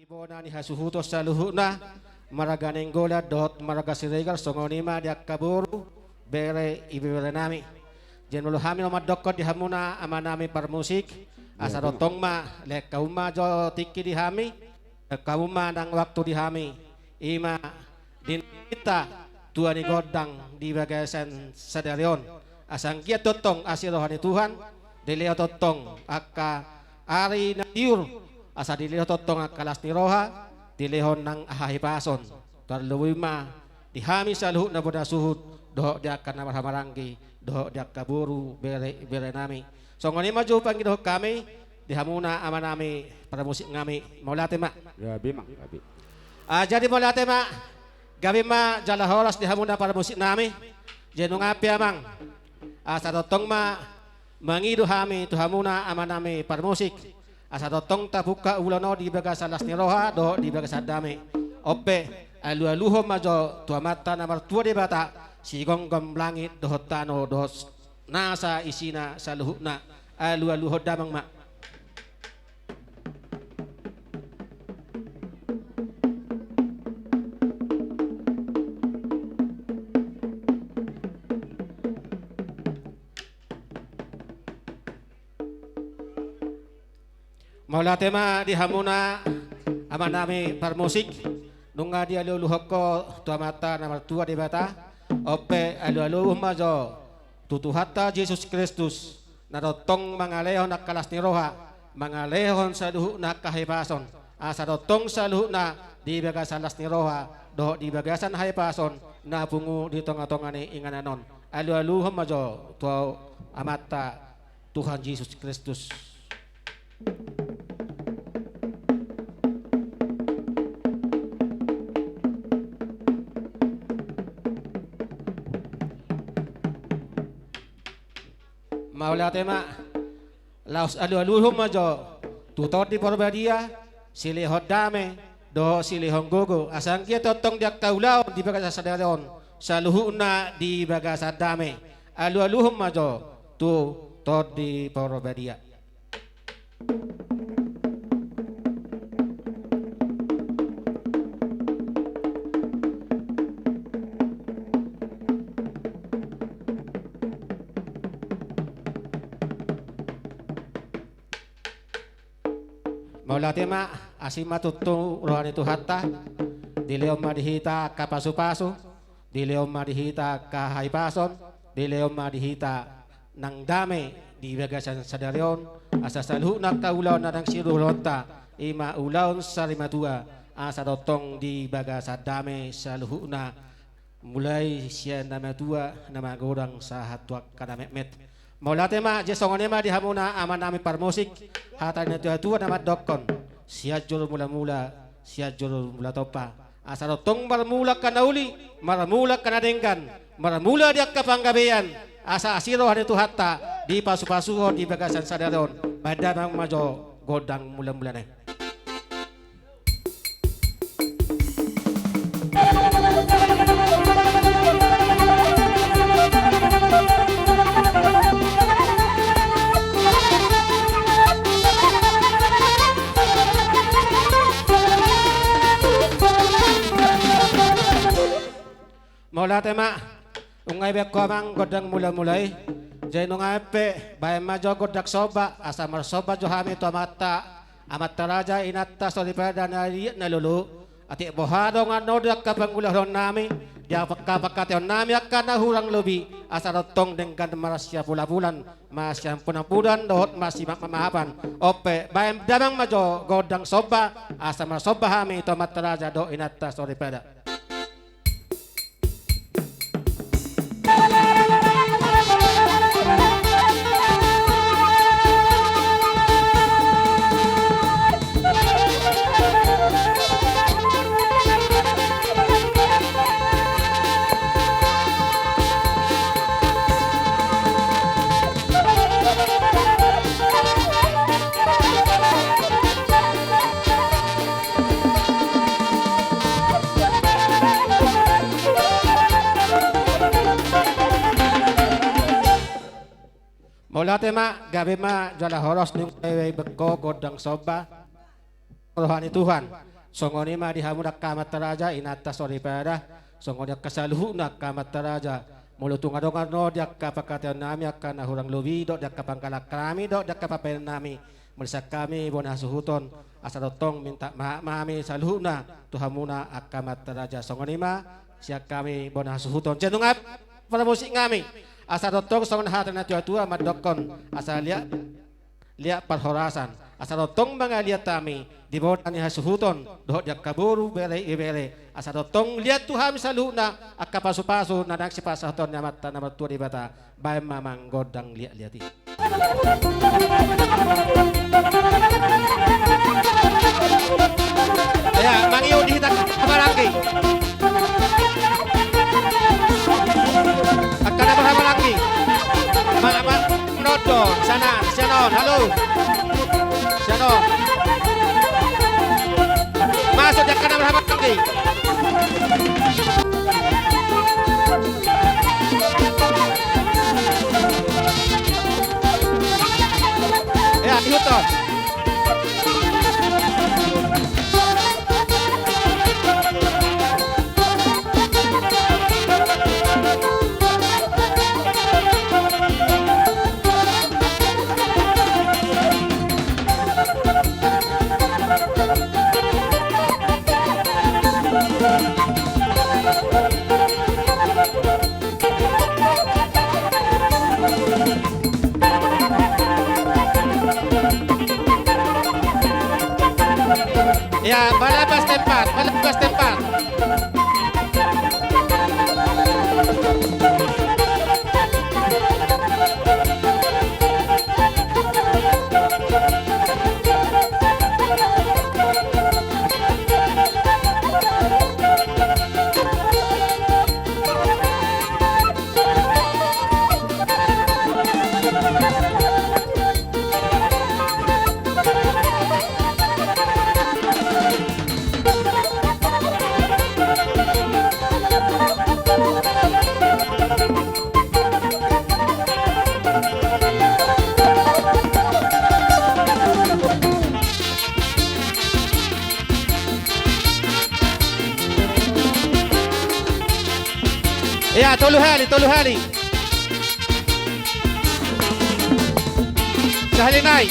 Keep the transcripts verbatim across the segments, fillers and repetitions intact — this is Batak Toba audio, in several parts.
Bona ni hasuhuton saluhutna, marga Nainggolan dohot marga Siregar, songon i ma di angka boru, bere, ibebere nami. Jadi molo hami na mandokkon di hamuna ama nami parmusik, asa dohot tong ma, lehon hamu ma jo tingki di hami, lehon hamu ma nang waktu di hami, i ma di na hita tua ni gondang di bagasan sadari on. Asa anggiat tongtong asi roha ni Tuhan, dilehon tongtong angka ari na tiur, asa dilehon tongtong angka las ni roha, dilehon nang hahipason. Tarlumobi ma di hami saluhutna bona suhut, dohot di angka na marhahamaranggi, dohot di angka boru, bere, bere nami. Songon i ma jo pangidohon hami di hamuna ama nami parmusik nami, mauliate ma. Gabe, Amang, gabe. Ah, jadi mauliate ma, gabe ma jala horas di hamuna parmusik nami. Jadi nunga pe, Amang, asa dohot tong ma mangido hami tu hamuna ama nami parmusik, asa dohot tong tapungka ulaon on di bagasan las ni roha dohot di bagasan dame. On pe, alualuhon ma jo tu Amanta na martua Debata, sigomgom langit dohot tano dohot nasa isina saluhutna. Alualuhon damang ma. Mauliate ma di hamuna ama nami parmusik, nunga dialualuhon ho tu Amanta na martua Debata. On pe alualuhon ma jo tu Tuhanta Jesus Kristus, na dohot tong mangalehon angka las ni roha, mangalehon saluhutna angka hahipason, asa dohot tong saluhutna di bagasan las ni roha dohot di bagasan hahipason na pungu di tongatonga ni inganan on. Alualuhon ma jo tu Amanta Tuhan Jesus Kristus. Mauliate ma. Laos alualuhon ma jo tu Tondi Parbadia, silehon dame dohot silehon gogo, asa anggiat tongtong di angka ulaon di bagasan sadari on, saluhutna di bagasan dame. Alualuhon ma jo tu Tondi Parbadia. Mauliate ma, asi ma tutu roha ni Tuhanta, dilehon ma di hita angka pasupasu, dilehon ma di hita angka hahipason, dilehon ma di hita nang dame di bagasan sadari on, asa saluhutna angka ulaon na naeng sidohononta, i ma ulaon sarimatua, asa dohot tong di bagasan dame saluhutna, mulai sian na matua na magodang sahat tu angka na metmet. Mauliate ma, jadi songon i ma di hamuna ama nami parmusik, hata ni natuatua na mandokkon, Sianjur Mulamula, Sianjur Mulatompa. Asa dohot tong marmula angka na uli, marmula angka na denggan, marmula di angka panggabean, asa asi roha ni Tuhanta dipasupasuhon di bagasan sadari on. Baen damang ma jo gondang mulamulana i. Mauliate ma. Nunga dibaen ho amang gondang mulamula i. Jadi nunga pe baen ma jo gondang somba, asa marsomba jo hami tu Amanta, Amanta Raja, Inanta Soripada na liat na lolo. Atik boha dongan on di angka pangulahonon nami, di angka pangkataion nami angka na hurang lobi, asa dohot tong denggan marsiapulapulan, marsiampunampunan dohot marsimamaapan. On pe baen damang ma jo gondang somba, asa marsomba hami tu Amanta Raja dohot Inanta Soripada. Mauliate ma, gabe ma jala horas nunga dibaen ho gondang somba. Roha ni Tuhan. Songon i ma di hamu angka amanta raja, inanta soripada, songon i angka saluhutna angka amanta raja. Molo tung adong on di angka pangkataionnami angka na hurang lobi, dohot di angka pangkalakkannami, dohot di angka pambahenannami, molo sian hami bona hasuhuton, asa dohot tong minta maaf ma hami saluhutna tu hamuna angka amanta raja. Songon i ma sian hami bona hasuhuton. Sai nunga parmusik hami, asa dohot tong songon hata ni natuatua mandokkon, asa liat liat parhorasan. Asa dohot tong mangaliat hami di bona ni hasuhuton dohot di angka boru, bere, ibebere. Asa dohot tong liat tu hami saluhutna angka pasupasu na naeng sipasahaton ni Amanta na martua Debata. Baen ma manggondang liatliat i. Ya, mangihut di hita, apalagi angka na marhahamaranggi. Ma, ma, nonton, sana, sian on, halo. Sian on. Masuk di angka na marhahamaranggi. Ya, ihuthon. Ya, balabas tempat, balabas tempat. Ya, tolu hali, tolu hali. Sahali nai.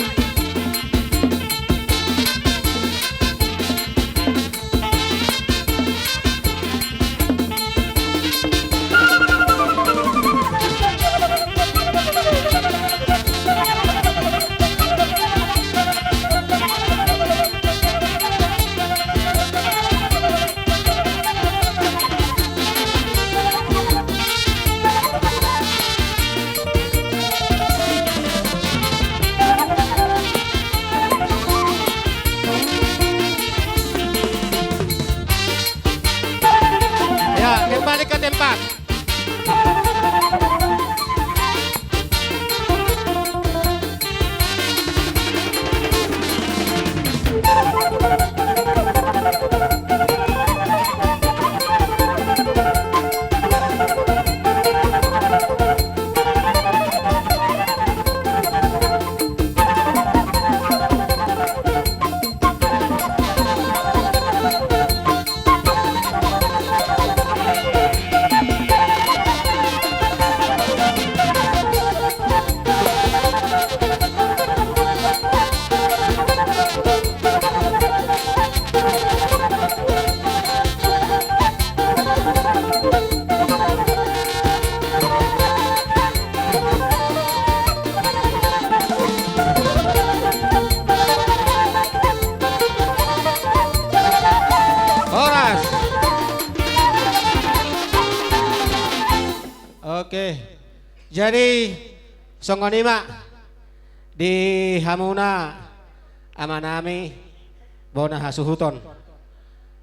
Ya, kembali ke tempat. Horas. Oke. Jadi, songon i ma di hamuna amanami bona hasuhuton.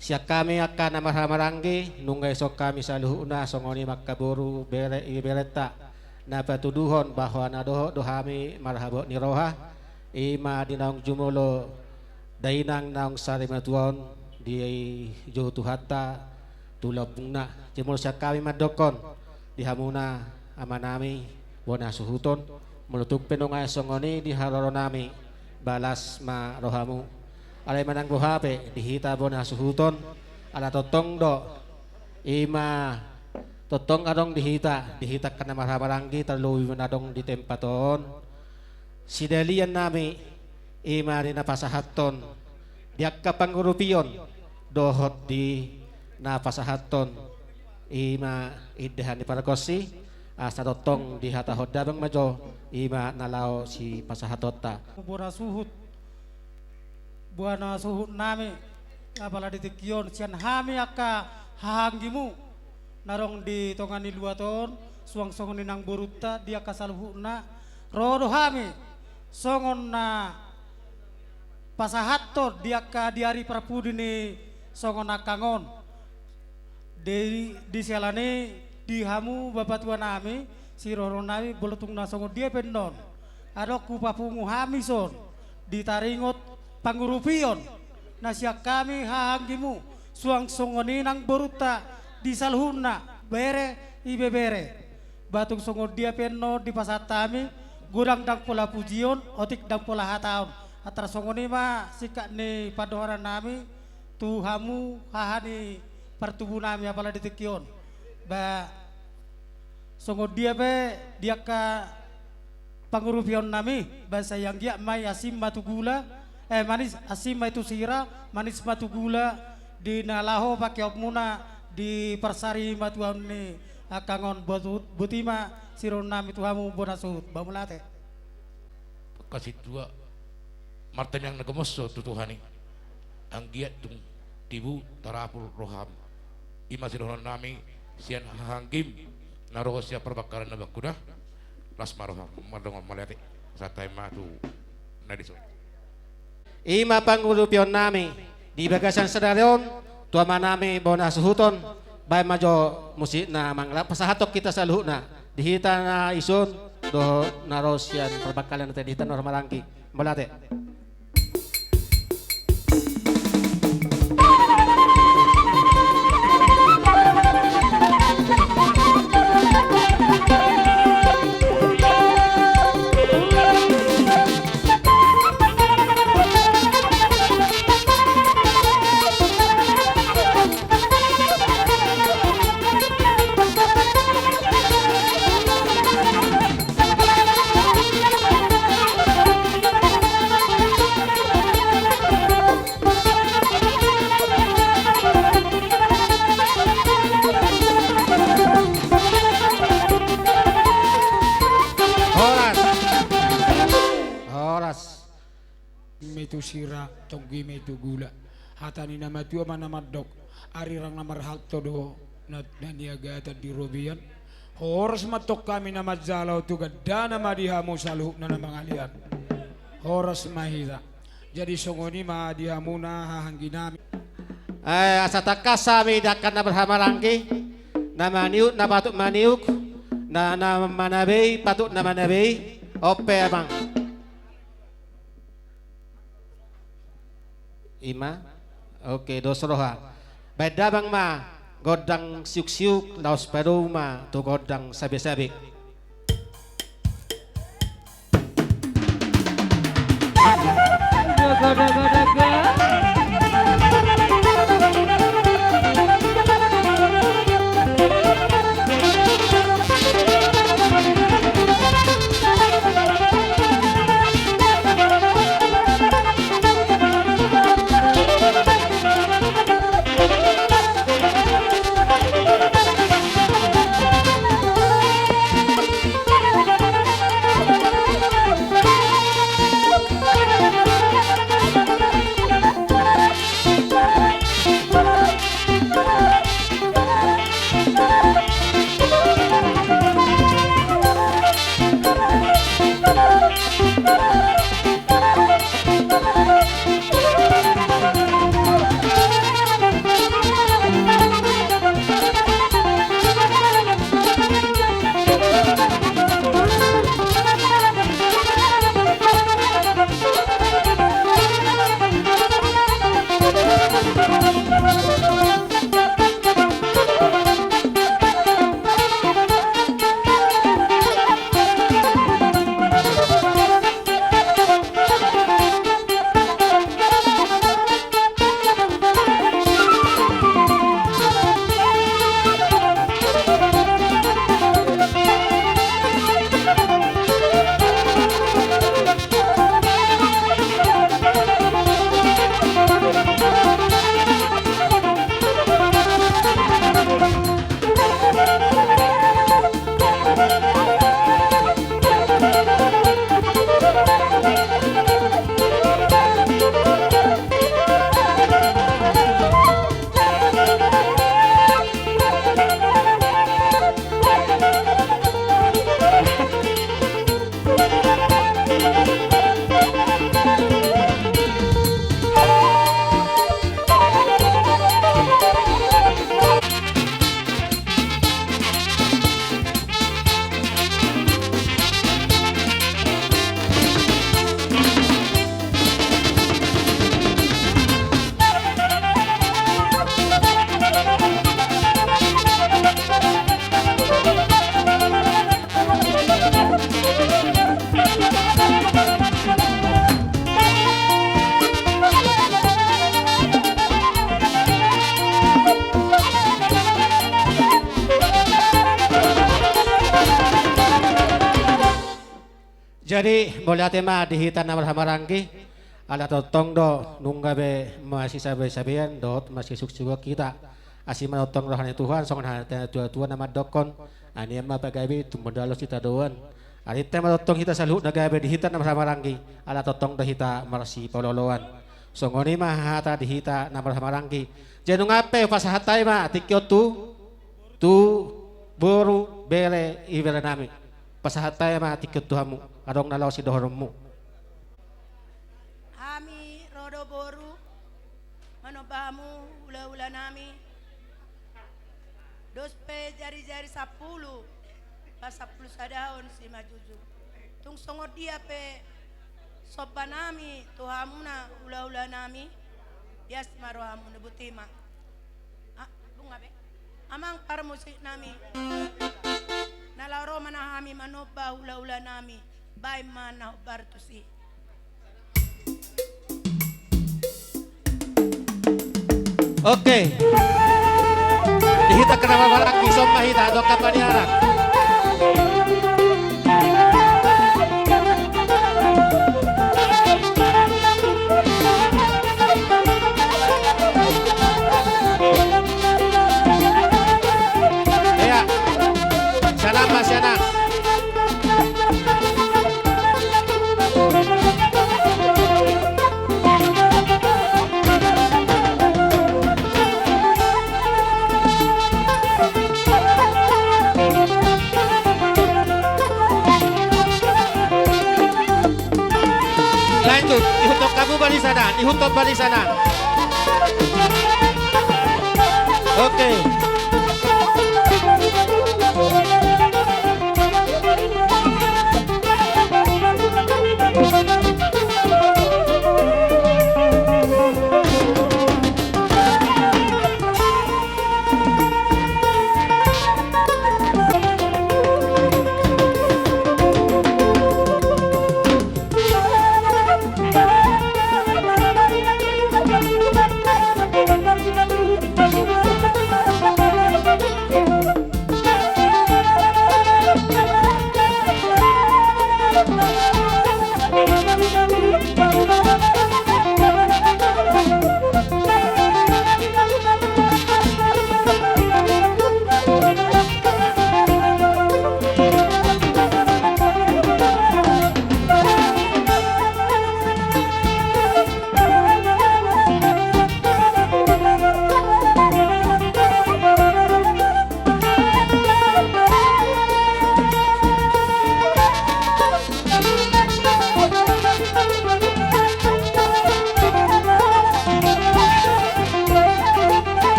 Sian hami angka na marhahamaranggi, nunga dison hami saluhutna, songon i ma angka boru, bere, ibeberenta, na patuduhon bahwa na dohot do hami marhabot ni roha, i ma di naung jumolo dainang naung sarimatua on dijou Tuhanta tu lambungna. Jumolo sian hami mandokkon di hamuna amanami bona hasuhuton, molo tung pe nunga songon i di haroronami, balas ma rohamu. Alai manang boha pe di hita bona hasuhuton, ala tongtong do, i ma tongtong adong di hita, di hita angka na marhahamaranggi, tarlumobi ma na adong di tempat on. Sidalian nami, i ma di na pasahathon, di angka pangurupion, dohot di na pasahathon, i ma indahan ni pargonsi, asa tongtong dihatahon damang ma jo, i ma na laho sipasahatonta. Bona suhut, bona suhut nami, apala di tingki on, sian hami angka hahaanggimu, na adong di tonga ni luat on, suang songon i nang borunta, di angka saluhutna, ro do hami, songon na pasahathon di angka di ari parpudi ni songon angkang on. Di, di siala ni i di hamu bapatuanami, siroronami, molo tung na songon dia pe annon, adong hupapungu hami son, di taringot pangurupion, na sian hami hahaanggimu, suang songon i nang borunta di saluhutna, bere, ibebere. Ba tung songon dia pe annon dipasahat hami, godang ndang pola pujion, otik ndang pola hataon. Antar songon i ma singkat ni pandohanannami, tu hamu haha ni partubunami apala di tingki on. Ba songon dia pe di angka pangurupionnami, ba sai anggiat ma i asin ma tu gula, eh, manis, asin ma i tu sira, manis ma tu gula, di na laho pangkeonmuna di parsarimatua ni angkang on, boti, boti ma siroronami tu hamu bona suhut, ba mauliate. Angka sintua, martangiang na gomos do tu Tuhan i, anggiat tung tibu tarapul roham. I ma sidohononnami sian hahaanggim na ro sian parbangkalan na bangkuda. Las ma roham, mardongan mauliate. Santabi ma tu na dison. I ma pangurupionnami di bagasan sadari on, tu amanami bona hasuhuton, baen ma jo musikna mangalap pasahathon hita saluhutna, di hita na ison dohot na ro sian parbangkalan, di hita na marhahamaranggi. Mauliate. Horas. Horas. Mei tu sira, tonggi mei tu gula. Hata ni na matua ma na mandok, arirang na marhalto do na, na niagatan di robean. Horas ma antong hami na manjalo, tu gandana ma di hamu saluhutna na mangalean. Horas ma hita. Jadi songon i ma di hamuna hahaangginami. Eh, asa tangkas hami di angka na marhahamaranggi, na maniuk na patut maniuk, na, na manabei patut na manabei. On pe, amang. I ma. Oke, dos roha. Baen damang ma gondang siuksiuk, laos padomu ma tu gondang sabesabe. Jadi, mauliate ma di hita na marhahamaranggi, ala tongtong do nunga be masisabesabean dohot masisuksukan hita. Asi ma tongtong roha ni Tuhan, songon hata ni natuatua na mandokkon, anian ma pagabe, tumundalhon sitadoan. Arinta ma tongtong hita saluhutna gabe di hita na marhahamaranggi, ala tongtong do hita marsipaolooloan. Songon i ma hata di hita na marhahamaranggi. Jadi nunga pe pasahat hami ma tingki on tu, tu boru, bere, iberenami. Pasahat hami ma tingki on tu hamu, adong na laho sidohononmu. Hami ro do boru, manomba hamu hulahulanami. Dos pe jarijari sampulu, pas sampulu sadaon simanjujung. Tung songon dia pe sombanami tu hamuna hulahulanami, ias ma rohamuna, boti ma. Ah, bunga be. Amang parmusiknami. Na laho ro ma hami manomba hulahulanami. Baen ma na hombar tusi. Oke. Di hita na marhahamaranggi, ison ma hita, adong hata ni anak. Iya. Sian an ma, sian an. Lanjut, ihuthon hamu barisan an, ihuthon barisan an. Oke.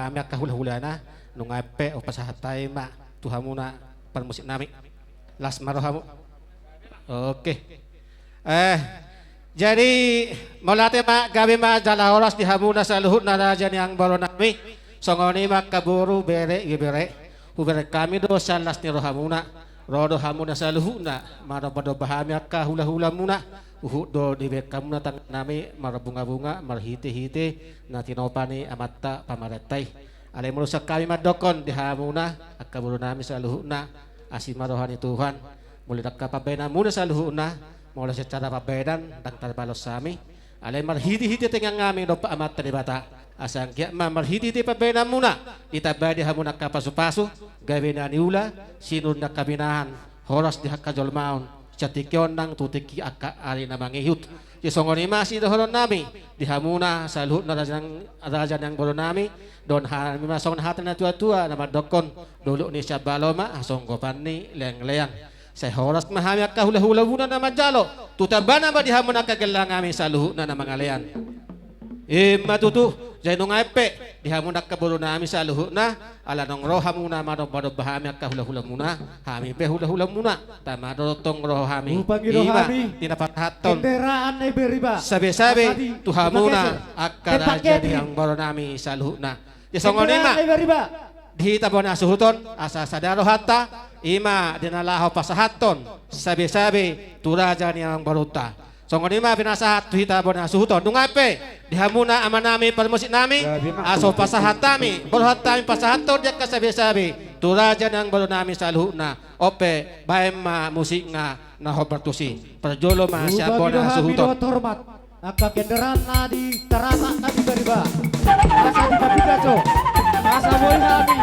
hami angka hulahulana, nunga pe hupasahat hami ma tu hamuna parmusik nami. Las ma rohamu. Oke. Eh, jadi mauliate ma, gabe ma jala horas di hamuna saluhutna raja ni amangboru nami. Songon i ma angka boru, bere, ibebere. Hubereng hami do sian las ni rohamuna. Ro do hamuna saluhutna manombanomba hami angka hulahulamuna. Huhut do dibereng hamuna tangan nami marbungabunga marhitehite na tinopa ni Amanta Pamarenta i. Alai molo sian hami mandokkon di hamuna angka boru nami saluhutna, asi ma roha ni Tuhan. Molo di angka pambahenanmuna saluhutna, molo secara pambahenan ndang tarbalos hami, alai marhitehite tangiang nami dompak Amanta Debata, asa anggiat ma marhitehite pambahenanmuna ditambai di hamuna angka pasupasu, gabe na niula, sinur ni angka binahen, horas di angka jolmaon sian tingki on nang tu tingki angka ari na mangihut. Jadi songon i ma sidohonon nami di hamuna saluhutna raja ni, raja ni amangboru nami. Dohonon hami ma songon hata ni natuatua na mandokkon, dolok ni siambalo ma hasonggopan ni leangleang. Sai horas ma hami angka hulahulamuna na manjalo tu tambana ma di hamuna angka gellang nami saluhutna na mangalean. I ma tutu. Jadi nunga pe di hamuna angka boru nami saluhutna, ala naung ro hamuna manombanomba hami angka hulahulamuna, hami pe hulahulamuna tama do tong ro hami. Upangi do hami. I ma di na pasahathon kendaraan na i beriba, sabesabe tu hamuna angka raja ni amangboru nami saluhutna. Jadi songon i ma di hita bona suhuton, asa sada rohanta, i ma di na laho pasahathon sabesabe tu raja ni amangborunta. Songon i ma pinasahat tu hita bona suhuton. Nunga pe di hamuna ama nami parmusik nami, asa pasahat hami, borhat hami pasahathon di angka sabesabe tu raja ni amangboru nami saluhutna. On pe baen ma musikna na hombar tusi. Parjolo ma sian bona suhuton. Angka kendaraan na di taratak na di bariba, asa di papiga jo, asa boi hami.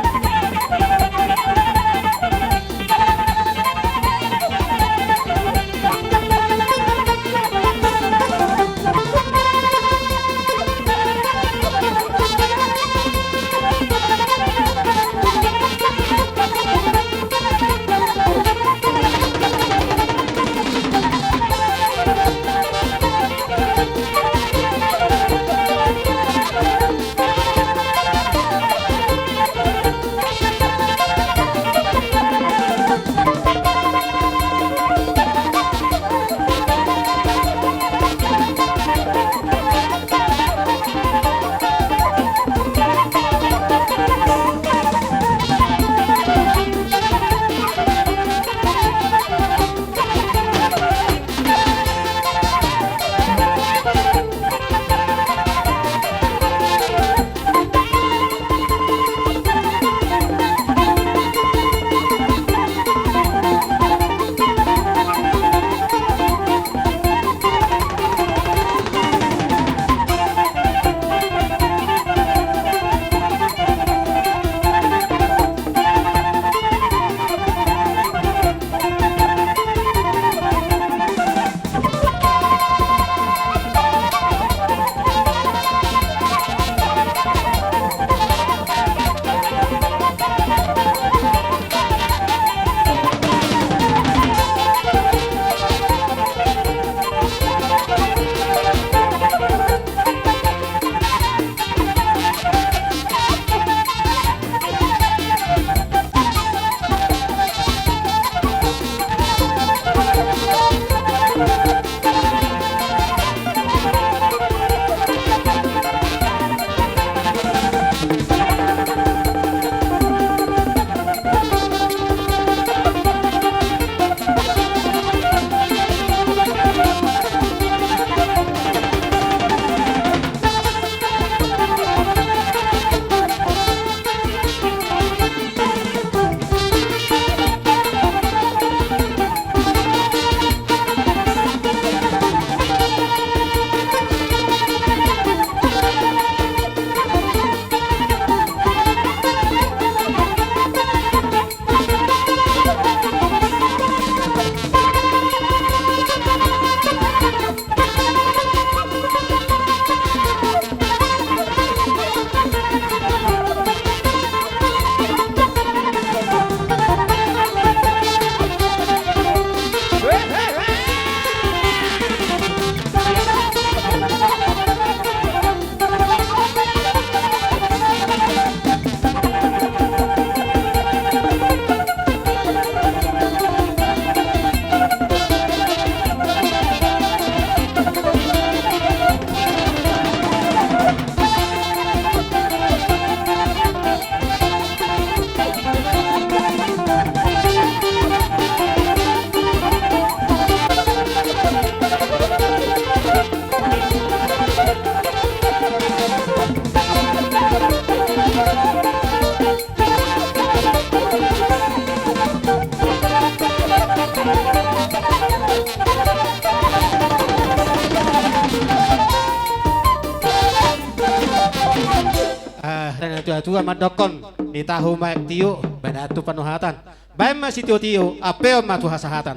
Tua mandokkon, ni tahu maek tio, baen aek tu panuhatan. Baen ma sitio-tio, ampeon ma tu hasahatan.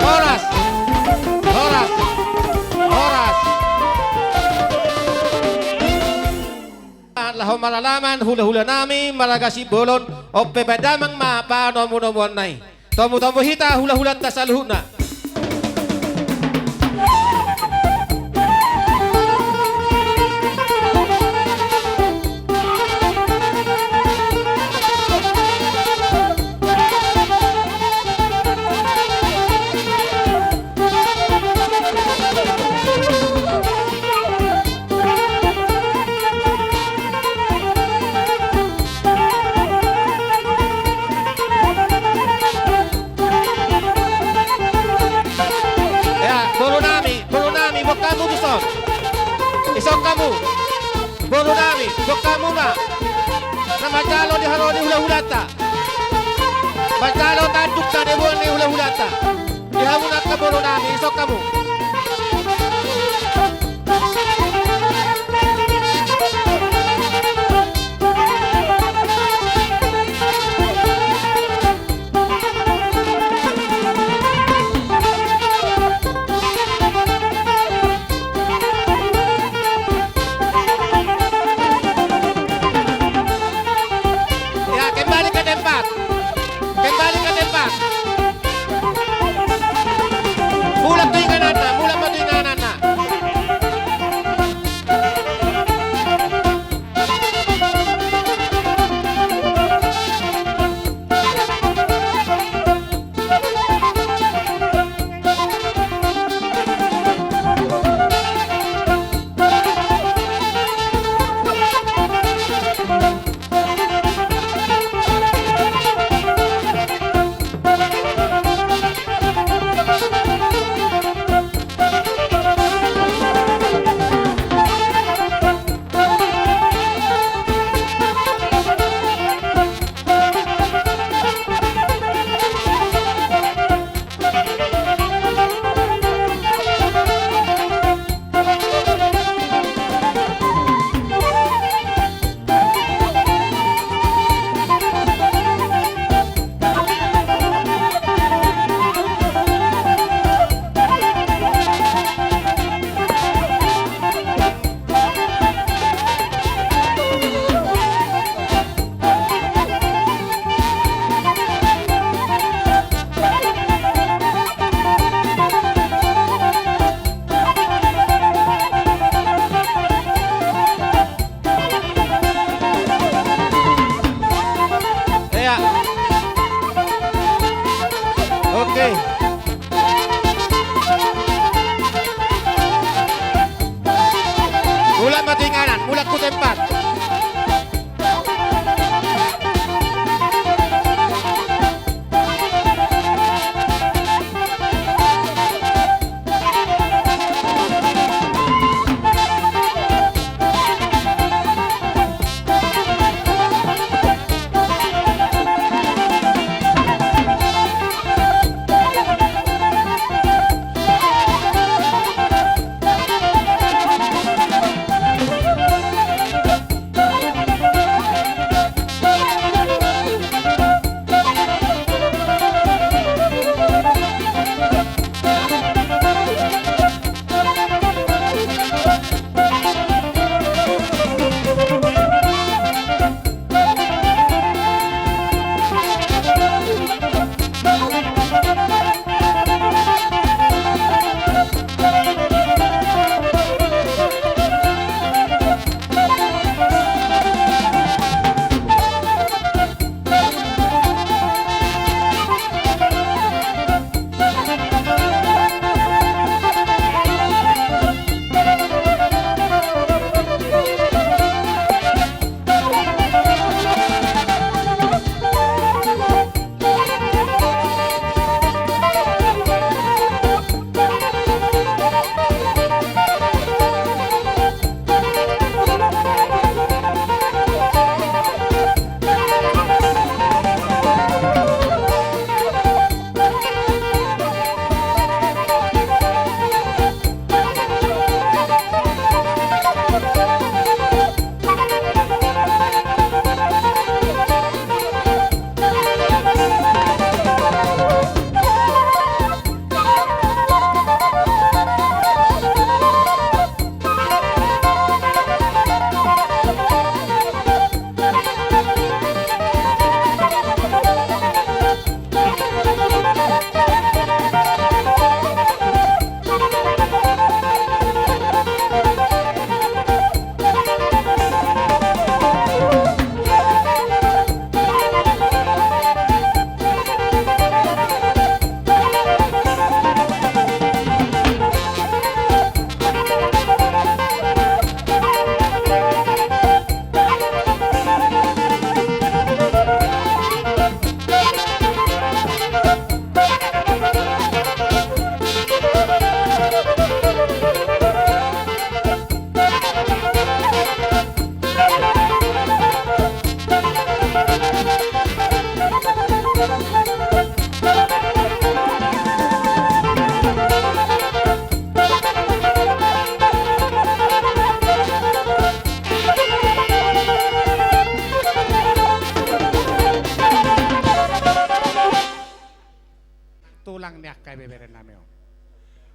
Horas! Horas! Horas! Laho maralaman hula-hula nami marga Simbolon, on pe baen damang ma panomu-nomuanna i. Tomu-tomu hita hula-hulanta saluhutna. Ya, boru nami, boru nami, boan hamu dison. Dison hamu. Boru nami, boan hamu ma. Na manjalo di haro ni hula-hulanta. Manjalo tanduk na niboan ni hula-hulanta. Di hamu na angka boru nami, dison hamu. Ya, kembali ke tempat. Kembali ke tempat. Mulak tu inganan.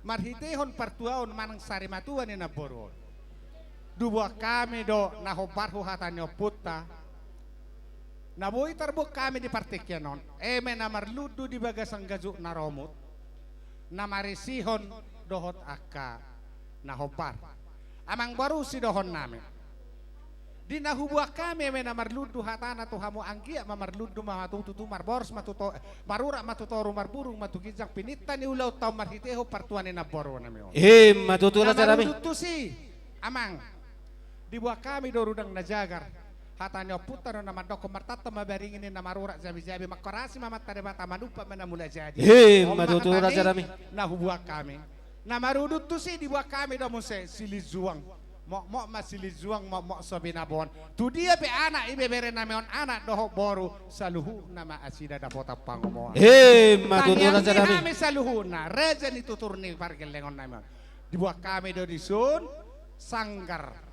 marhitehon partuaon manang sarimatua ni namboru on. Diboan hami do na hombar tu hata ni ompunta. Na boi tarboan hami di partingkian on, eme na marlundu di bagasan gajuk na romut, na marisihon dohot angka na hombar. Amangboru, sidohonon nami, di na huboan hami eme na marlundu hatana tu hamu, anggiat ma marlundu ma tutu, marboros ma tu to-, marurat ma tu toru, marburung ma tu ginjang, pininta ni ulaonta on marhitehon partua ni namboru nami on. Ima tutu, raja nami. Na marudut tusi, amang, diboan hami do rudang na jagar. Hata ni ompunta do na mandokkon, martanta ma baringin ni na marurat jabijabi, manghorasi ma amanta Debata, manumpak ma na mula jadi. Ima tutu, raja nami. Na huboan hami. Na marudut tusi diboan hami do muse silinjuang. Mokmok ma silinjuang, mokmok so binaboan. Tu dia pe anak ibebere nami on, anak dohot boru, saluhutna ma nasida dapotan pangomoan. Ima tutu, raja nami. Tangiang ni hami saluhutna, raja ni tutur ni pargellengon nami on. Diboan hami do dison sanggar.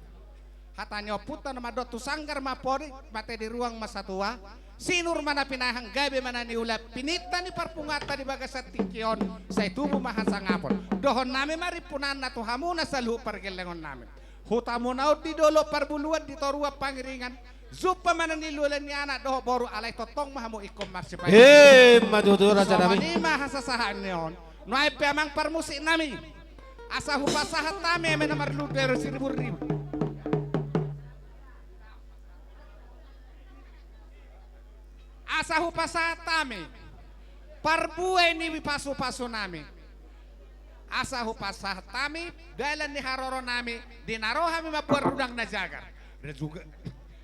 Hata ni ompunta na mandok, tu sanggar ma podi, mate di ruang ma satua, sinur ma na pinahan, gabe ma na niula, pininta ni parpunguanta di bagasan tingki on, sai tubu ma hasangapon. Dohonon nami ma rimpunanna tu hamuna saluhut pargellengon nami. Hutamuna on di dolok parbuluan, di toruan pangiringan, jumpa ma na niula ni anak dohot boru, alai tongtong ma hamu ingkon marsipaingotan. Ima tutu, raja nami. Songon i ma hasasahat ni on. Nuaeng pe, amang parmusik nami, asa hupasahat hami eme na marlundu, ero siriburribu. Asa hupasahat hami parbue ni pasupasu nami. Asa hupasahat hami dalan ni haroro nami, di na ro hami mamboan rudang na jagar. Ra juga.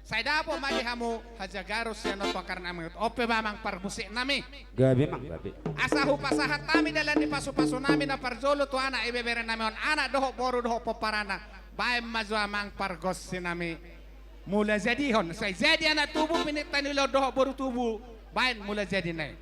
Sai dapot ma di hamu hajagaron sian on tu angka nami. On pe ma, amang parmusik nami. Gabe, amang, gabe. Asa hupasahat hami dalan ni pasupasu nami na parjolo tu anak ibebere nami on, anak dohot boru dohot pomparanna. Baen ma jo, amang pargonsi nami. Mula jadihon, sai jadi anak tubu, pininta ni ulaon dohot boru tubu. Baen mula jadi nai.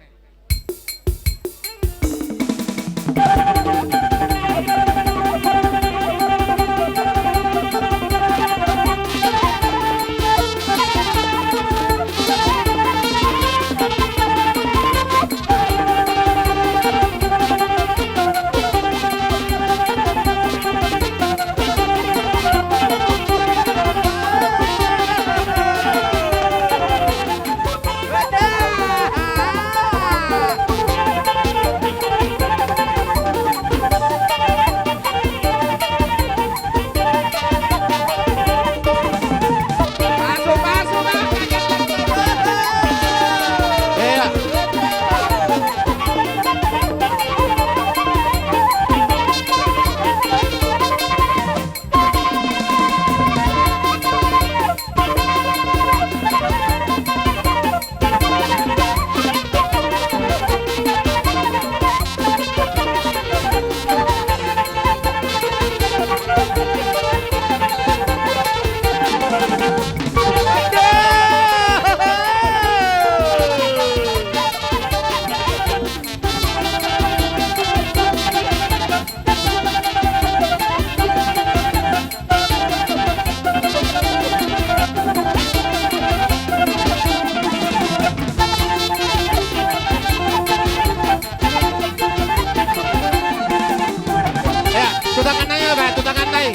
Ya, tu tangan nai, Bae, tu tangan nai.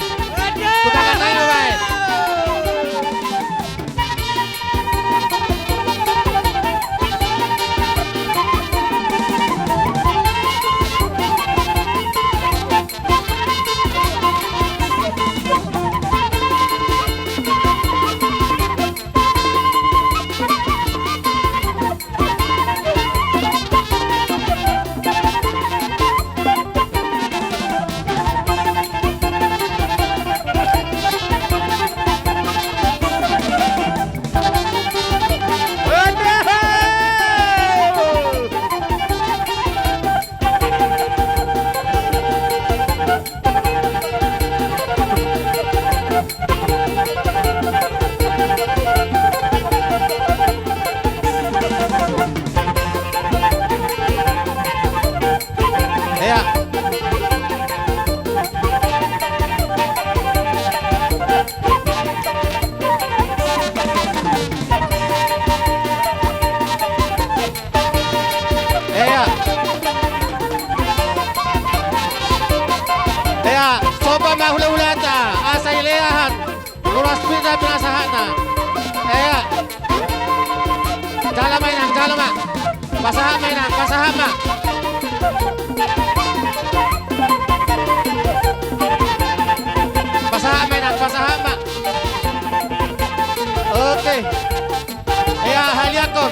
Tu tangan nai, Bae. Pinasahatna. Ea. Jalo ma inang, jalo ma. Pasahat ma inang, pasahat ma. Pasahat ma inang, pasahat ma. Oke. Ea, haliakkon.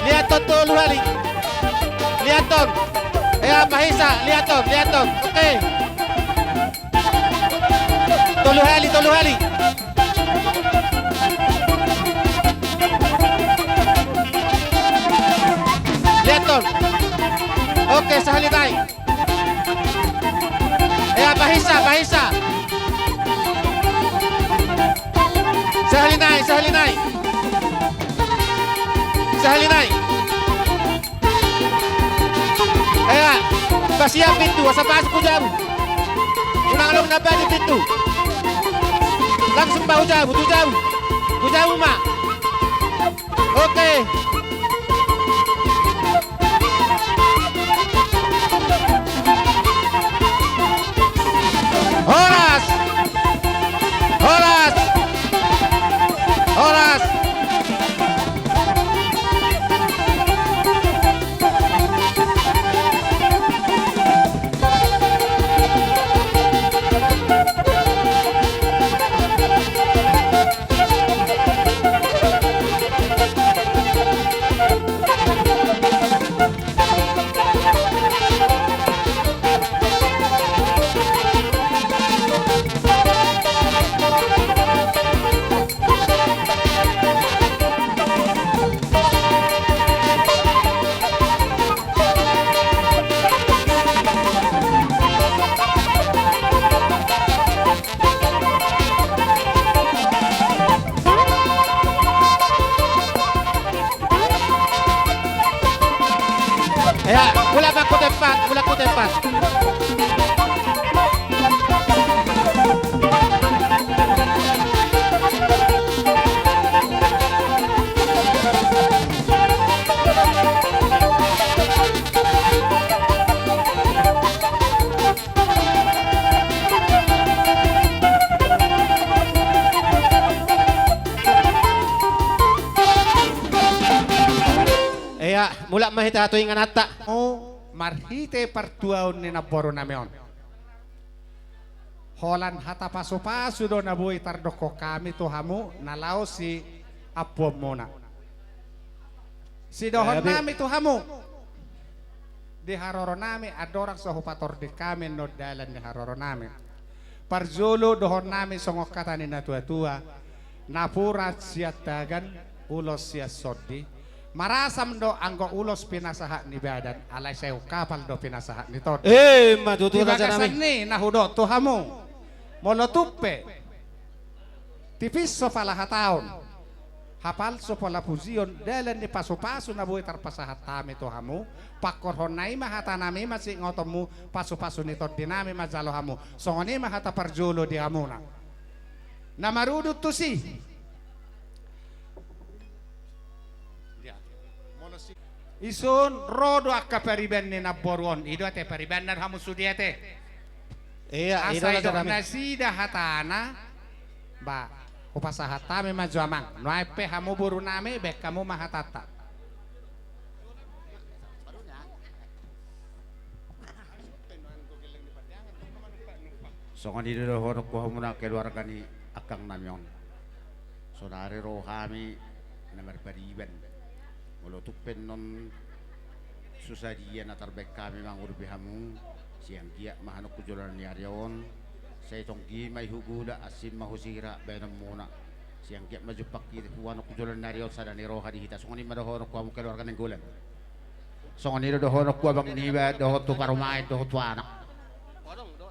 Liaton tolu hali. Liaton. Ea, pahisa, liaton, liaton. Oke. Tolu hali, tolu hali. Liaton. Oke, sahali nai. Ea, pahisa, pahisa. Sahali nai, sahali nai. Sahali nai. Ea, pasiap pintu, asa masuk tu jabu. Unang long na baju pintu. Langsung ma tu jabu, tu jabu. Tu jabu ma. Oke. Horas. Horas. Horas. Ea, mulak ma tu tempat, mulak tu tempat. Ea, mulak ma hita tu ingananta. O, marhite partuaon ni namborunami on. Holan hata pasupasu do na boi tardokhon hami tu hamu na laho siampuonmuna. Sidohonnami tu hamu. Di haroronami andorang so hupatording hami annon dalan ni haroronami. Parjolo dohonnami songon hata ni natuatua. Napuran sian tagan, ulos sian sondi. Marasam do anggo ulos pinasahat ni badan, alai sewu kapal do pinasahat ni tondi. Ima tutu rajanami. Di bagasan ni na hudok tu hamu. Molo tung pe tipis so pala hataon, hapal so pala pujion, dalan ni pasupasu na boi tarpasahat hami tu hamu, pangkorhonna i ma hatanami ma siingotonmu, pasupasu ni tondinami ma jalo hamu. Songon i ma hata parjolo di hamuna. Na marudut tusi. Ison ro do angka pariban ni namboru on. I do ate paribanna do hamu sude ate. Asa idok nasida hatana. Ba, hupasahat hami ma jo amang. Nuaeng pe hamu borunami, baen hamu ma hatanta. Songon i do dohononku hamuna keluarga ni angkangnami on. Saonari ro hami na marpariban. Molo tung pe annon so sadia na tarbaen hami mangurupi hamu, sai anggiat ma annon tu joloan ni ari on. Sai tonggi ma i hu Gula, asing ma hu Sira baenonmuna. Sai anggiat ma jumpang hita annon tu joloan ni ari on sada ni roha di hita. Songon i ma dohononku hamu keluarga Nainggolan. Songon i do dohononku abang niba dohot tu parumaen dohot tu anak.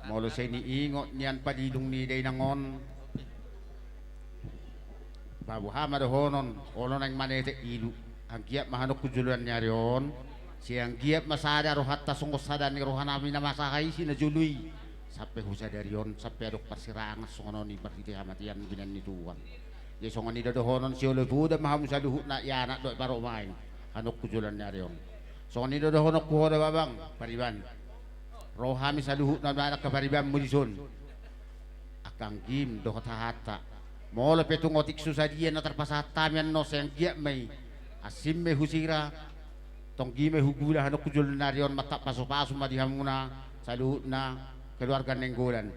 Molo sai niingot nian palidung ni dainang on, ba boha ma dohonon, olo naeng manetek ilu. Anggiat ma annon tu joloan ni ari on. Sai anggiat ma sada rohanta songon sada ni rohanami na masa haisi na jolo i. Sampe hu sadari on, sampe adong parsirangan songon on i marhite hamatean binan ni Tuhan. Jadi songon i do dohonon, sai olo poda ma hamu saluhutna, i anak dohot parumaen, annon tu joloan ni ari on. Songon i do dohononku ho da babang pariban. Ro hami saluhutna ma angka paribanmu dison. Angka anggim dohot hahanta. Molo pe tung otik so sadia na tarpasahat hami annon, sai anggiat ma i. Asing ma i husira, tonggi ma i hugula, annon tu joloan ni ari on mantap pasupasu ma di hamuna saluhutna keluarga Nainggolan.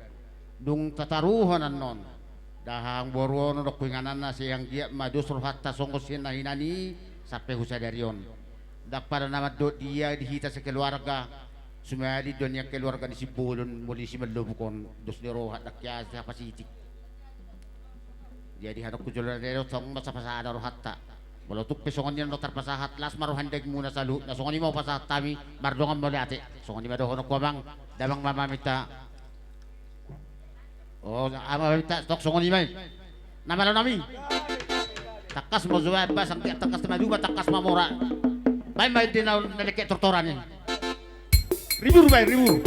Dung tataruhon annon, da hamboru on dohot ingananna, sai anggiat ma dos rohanta songon sian na hinan i sampe tu sadari on. Ndang pada na mandok dia di hita sekeluarga, sumalin do nian keluarga ni Simbolon molo di Simallobuk on, dos ni roha ndang hea sihapasitik. Jadi annon tu joloan ni ari on songon na pasada rohanta. Molo tung pe songon i annon tarpasahat, las ma roha ni dagingmuna saluhutna, songon i ma hupasahat hami, mardongan mauliate. Songon i ma dohononku, amang, damang ma maminta. O, amang maminta, tok songon i ma i. Na malo nami. Tangkas ma jo bahen basang, tangkas ma duba, tangkas ma mora. Bahen ma ende na, na lengket tortoran i. Ribur bahen, ribur.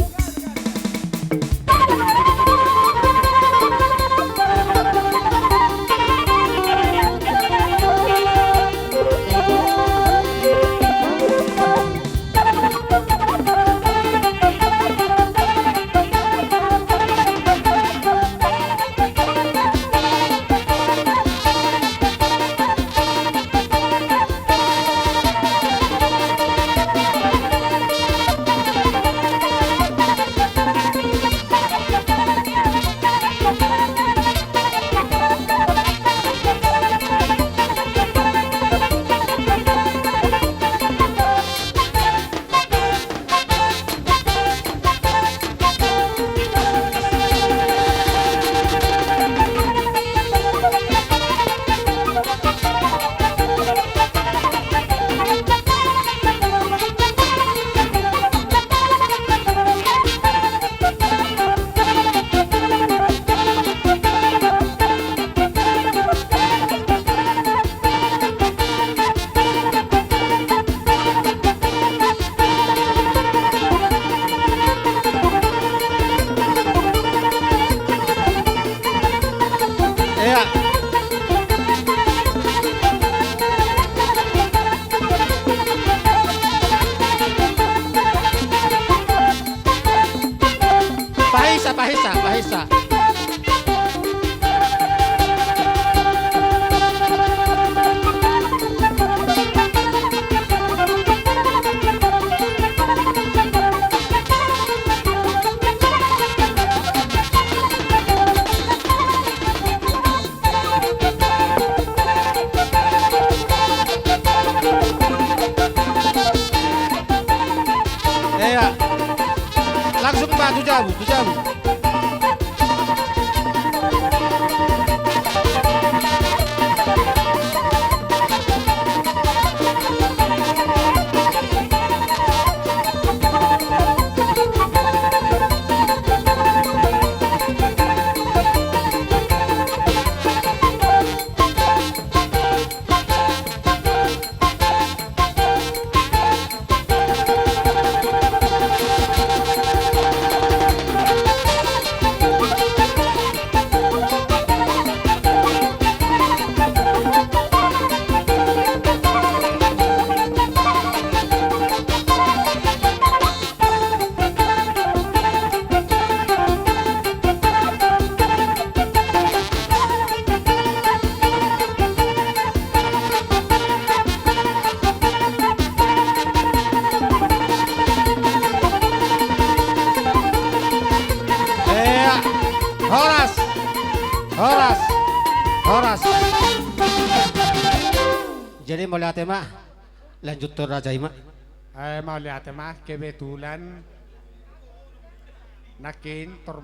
Ia. Pahisa, pahisa, pahisa. Ia. Langsung, Pak, tu jabu, tu jabu. Ia, horas, horas, horas. Jadi mauliate ma. Lanjut tu raja i ma. Eh, mauliate ma, kebetulan nangkin tor,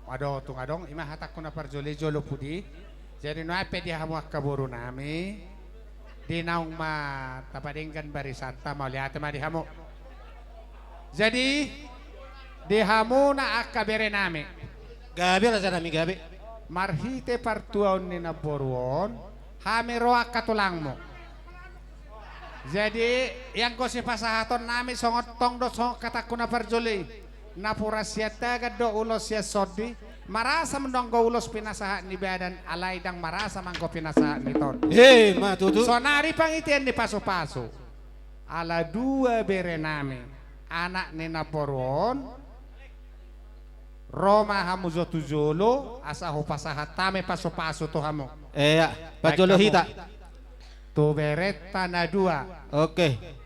adong, tung adong, ima hatangku na parjolo i jolo pudi. Jadi nuaeng pe di hamu angka boru nami, di naung ma tapadenggan barisanta, mauliate ma di hamu. Jadi di hamuna angka bere nami. Gabe raja nami, gabe. Marhite partuaon ni namboru on, hami ro angka tulangmu. Jadi ianggo sipasahaton nami songon tong do songon hatangku na parjolo i, napuran sian tagan do ulos sian sondi, marasam do anggo ulos pinasahat ni badan, alai ndang marasam anggo pinasahat ni tondi. Ima tutu. Sonari pangitean ni pasupasu. Ala dua bere nami, anak ni namboru on, Ro ma hamu jo tu jolo, asa hupasahat hami pasupasu tu hamu. Ea, parjolo hita. Tu berenta na dua. Oke.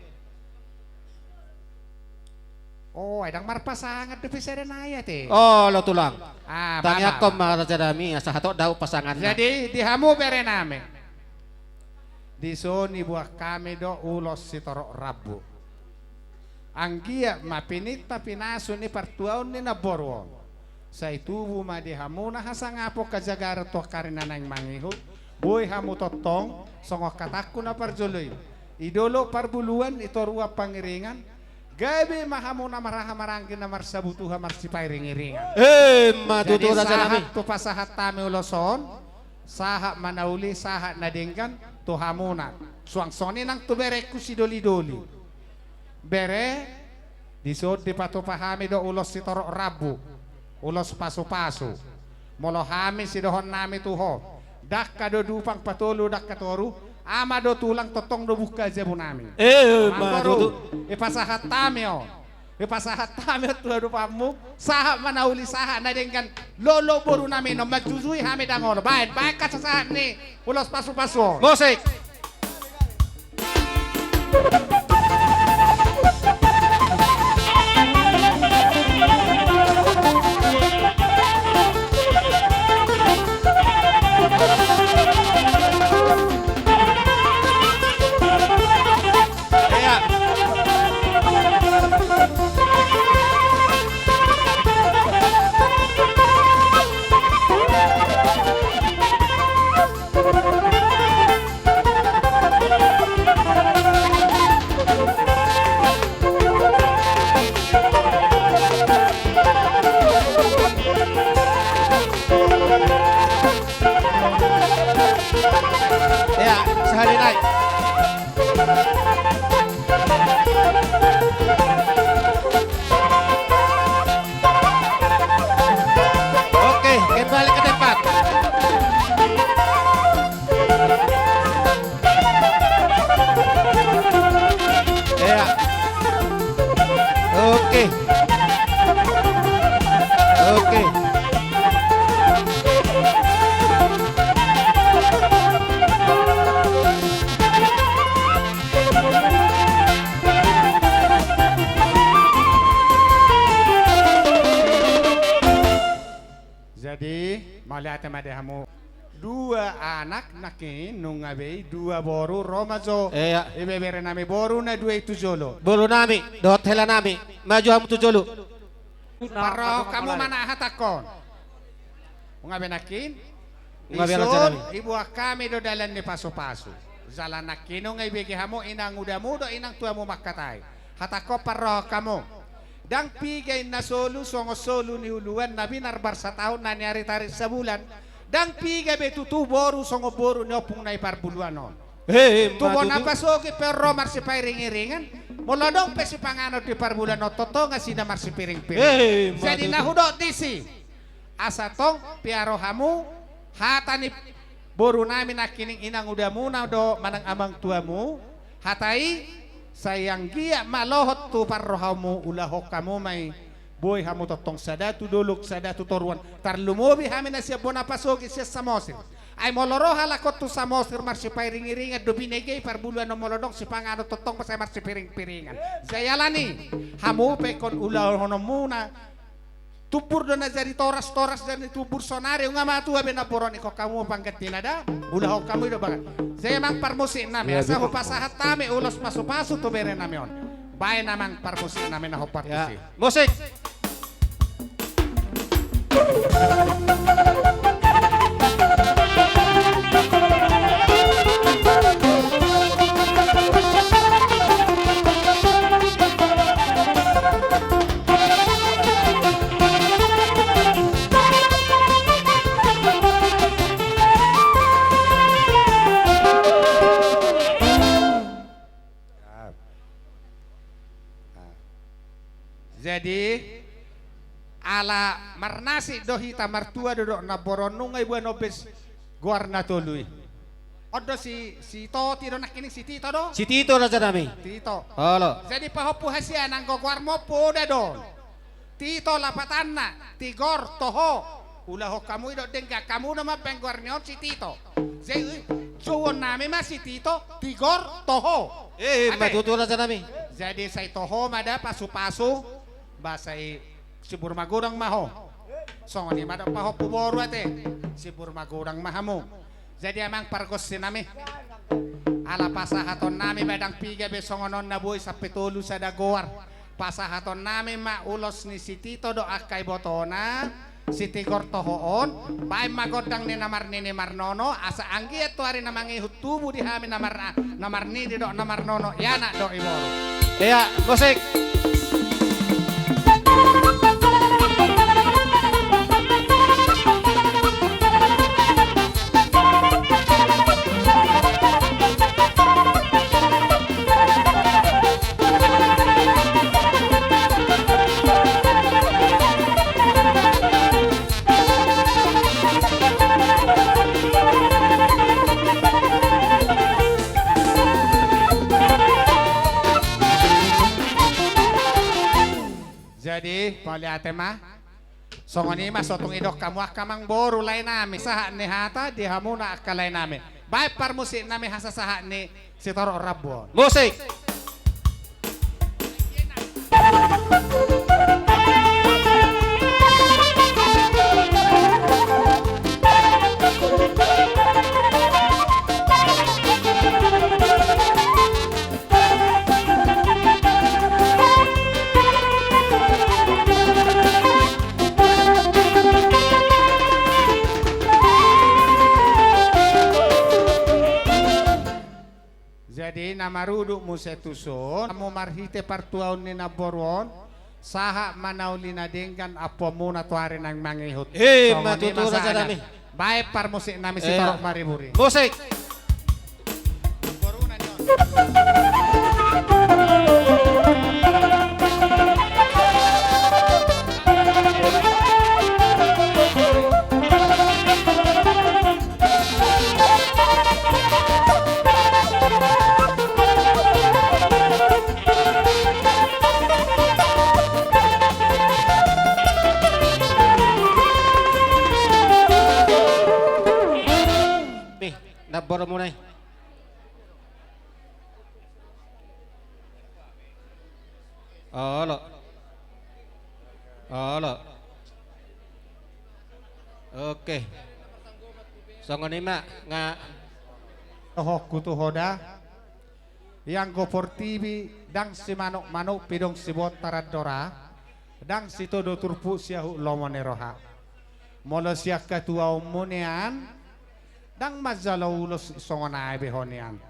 O, ai ndang marpasangan dope sada nai ate. Olo tulang. Ah, tangiangkon ma raja nami, asa hatop dao pasanganna. Jadi, di hamu bere nami. Dison diboan hami do ulos sitorop rambu. Anggiat ma pininta pinasu ni partuaon ni namboru on. Sai tubu ma di hamuna hasangapon hajagaron tu angka ari na naeng mangihut. Boi hamu tongtong, songon hatangku na parjolo i. I dolok parbuluan, i toruan pangiringan. Gabe ma hamu na marhaha maranggi na marsabutuha marsipairing-iringan. Emma tutu raja nami. Jadi sahat tu pasahat hami ulos on. Sahat ma na uli, sahat na denggan, tu hamuna. Suang songon i nang tu berengku sidoli-doli. Bere, dison dipatupa hami do ulos sitorop rambu, ulos pasupasu. Molo hami sidohonon nami tu ho, dangka do dupang patolu dangka toru, ama do tulang tongtong do bungka jabu nami. Emma tutu. Ipasahat hami on. Ipasahat hami on tu adopanmu, sahat ma na uli sahat na denggan, lolo boru nami on manjujui hami ndang olo. Baen, baen hasasahat ni ulos pasupasu on. Musik. Ea. Ea, sahali nai. Oke, kembali ke tempat. Ea. Oke. Oke. Jadi, mauliate ma di hamu. Dua anak nangkin nunga be i, dua boru ro ma jo. Ea. Ibebere nami boru na dua i tu jolo. Boru nami dohot hela nami, maju hamu tu jolo. Parrohahon hamu ma na hatangkon. Nunga be nangkin. Nunga be raja nami. Dison diboan hami do dalan ni pasupasu. Jala nangkin nunga ibege hamu inang udamu dohot inang tuamu mangkatai. Hatangkon parrohahon hamu. Ndang piga inna solu songon solu ni uluan na binar barsataon na niaritarit sabulan. Ndang piga be tutu boru songon boru ni ompung na i parbuluan on. Emma tutu. Tu bona pasogit pe ro marsipairing-iringan. Molo adong pe sipanganon di parbuluan on tongtong asi na marsipiring-piring. Emma tutu. Jadi na hudok disi. Asa tong piaro hamu hata ni boru nami nangkining inang udamuna do manang amang tuamu, hata i, sai anggiat ma lohot tu parrohamu ulahon hamu ma i, boi hamu tongtong sada tu dolok sada tu toruan, tarlumobi hami na sian bona pasogit sian Samosir. Ai molo ro halak on tu Samosir marsipairing-iringan do binege i parbuluan on molo adong sipanganon tongtong ma sai marsipiring-piringan. Sai alani hamu pe ingkon ulahononmuna. Tumbur do na jadi toras, toras jadi tumbur sonari, nunga matua be na boroni, ingkon hamu panggantina da, ulahon hamu i do bagas. Jadi amang parmusik nami, asa hupasahat hami ulos pasupasu tu bere nami on. Baen amang parmusik nami na hombar tusi. Musik. Jadi ala marnasib do hita martua do dohot namboru on, nunga iboan on be goar na tolu i. On do si, si Toti do nangkining, si Tito do? Si Tito raja nami. Tito. Olo. Jadi pahompu hasian anggo goarmu on poda do. Tito lapatanna, Tigor Toho. Ulahon hamu i do denggan, hamu do mambaen goar ni on si Tito. Jadi jouonnami ma si Tito Tigor Toho. Eh, eh, ma tutu rajanami. Jadi sai toho ma da pasupasu. Ba sai sibur magodang ma ho. Songon i ma do pahompu boru ate. Sibur magodang ma hamu. Jadi amang pargonsinami, ala pasahatonnami ba ndang piga be songon on na boi sampe tolu sada goar. Pasahatonnami ma ulos ni si Tito dohot angka ibotona, si Tigor Toho on, baen ma gondang ni na marnini marnono, asa anggiat tu ari na mangihut tubu di hami na mar-, na marnini dohot na marnono, i anak dohot i boru. Ia, musik. Jadi, mauliate ma. Songon i ma so tung didok hamu angka amangboru laenami, sahat ni hata di hamuna angka laenami. Baen parmusiknami hasasahat ni sitorop rambu on. Musik. Jadi na marudut muse tuson, hamu marhite partuaon ni namboru on, sahat ma na uli na denggan ampuonmuna tu ari na mangihut. Eh, songon i ma tutu rajanami. Baen parmusiknami sitorop mariburi. Musik. Nih, namboru muna i. Olo. Olo. Oke. Songon i ma nga. Dohononku tu ho da. Ianggo portibi ndang simanuk-manuk pe adong sibontar andora, ndang sitodo turpuk siahut lomo ni roha. Molo sian hatuaonmu nian, ndang manjalo ulos songon aek be ho nian.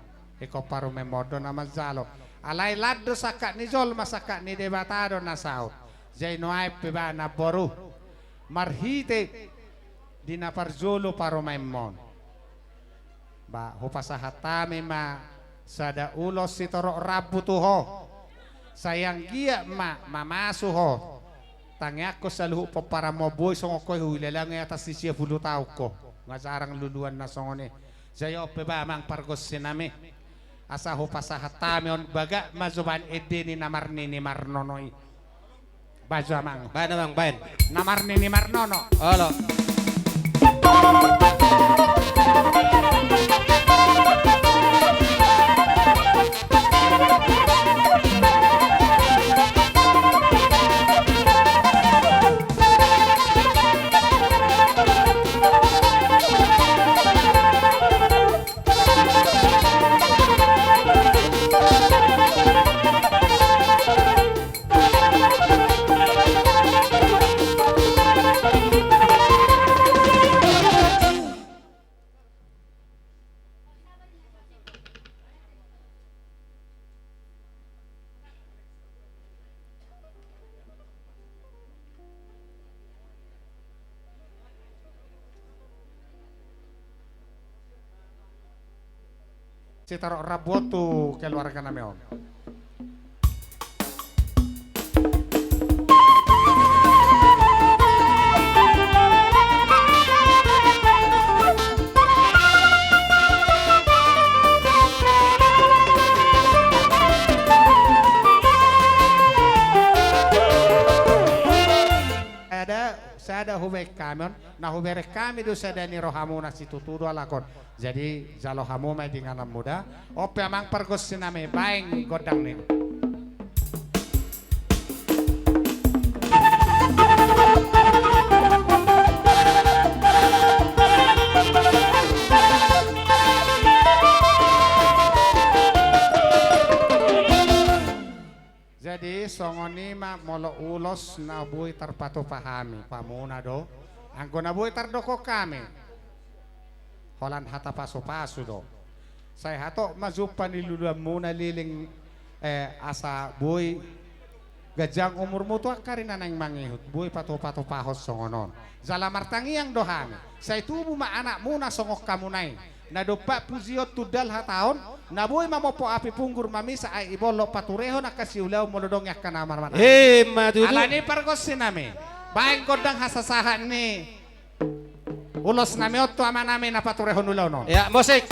Ingkon parumaenmon do na manjalo. Alai lan do sangkap ni jolma, sangkap ni Debata do na saut. Jadi nuaeng pe ba namboru, marhite di na parjolo parumaenmon, ba hupasahat hami ma sada ulos sitorop rambu tu ho. Sai anggiat ma mamasu ho. Tangiangkon saluhut pomparanmon boi songon ho i, huilelangi atas ni sia pulu taon ho. Nga jarang luluan na songon i. Jadi on pe ba amang pargonsinami, asa hupasahat hami on, bagak ma jo baen ende ni na marnini marnono i. Baen jo amang. Baen amang, baen. Na marnini marnono. Olo. Sitorop rambu on tu keluarganami on. Na hubereng hami do sada ni rohamuna, situtu do alak on. Jadi jalo hamu ma i di ingananmu da. On pe amang pargonsi nami, baen gondang ni. Jadi songon i ma molo ulos na boi tarpatupa hami, hamuna do. Anggo na boi tardok hami, holan hata pasupasu do. Sai hatop ma jumpa ni luluanmuna leleng, eh, asa boi ganjang umurmu tu angka ari na naeng mangihut, boi patupatupahon songon on. Jala martangiang do hami, sai tubu ma anakmuna songon hamuna i, na dompak pujion tundal hata on, na boi mamompo api punggur mamisa aek ibolok paturehon angka siulaon molo adong i angka na marmata. Emma tutu. Alani i pargonsi nami, baen gondang hasasahat ni ulos nami on tu ama nami na paturehon ulaon on. Ya, musik.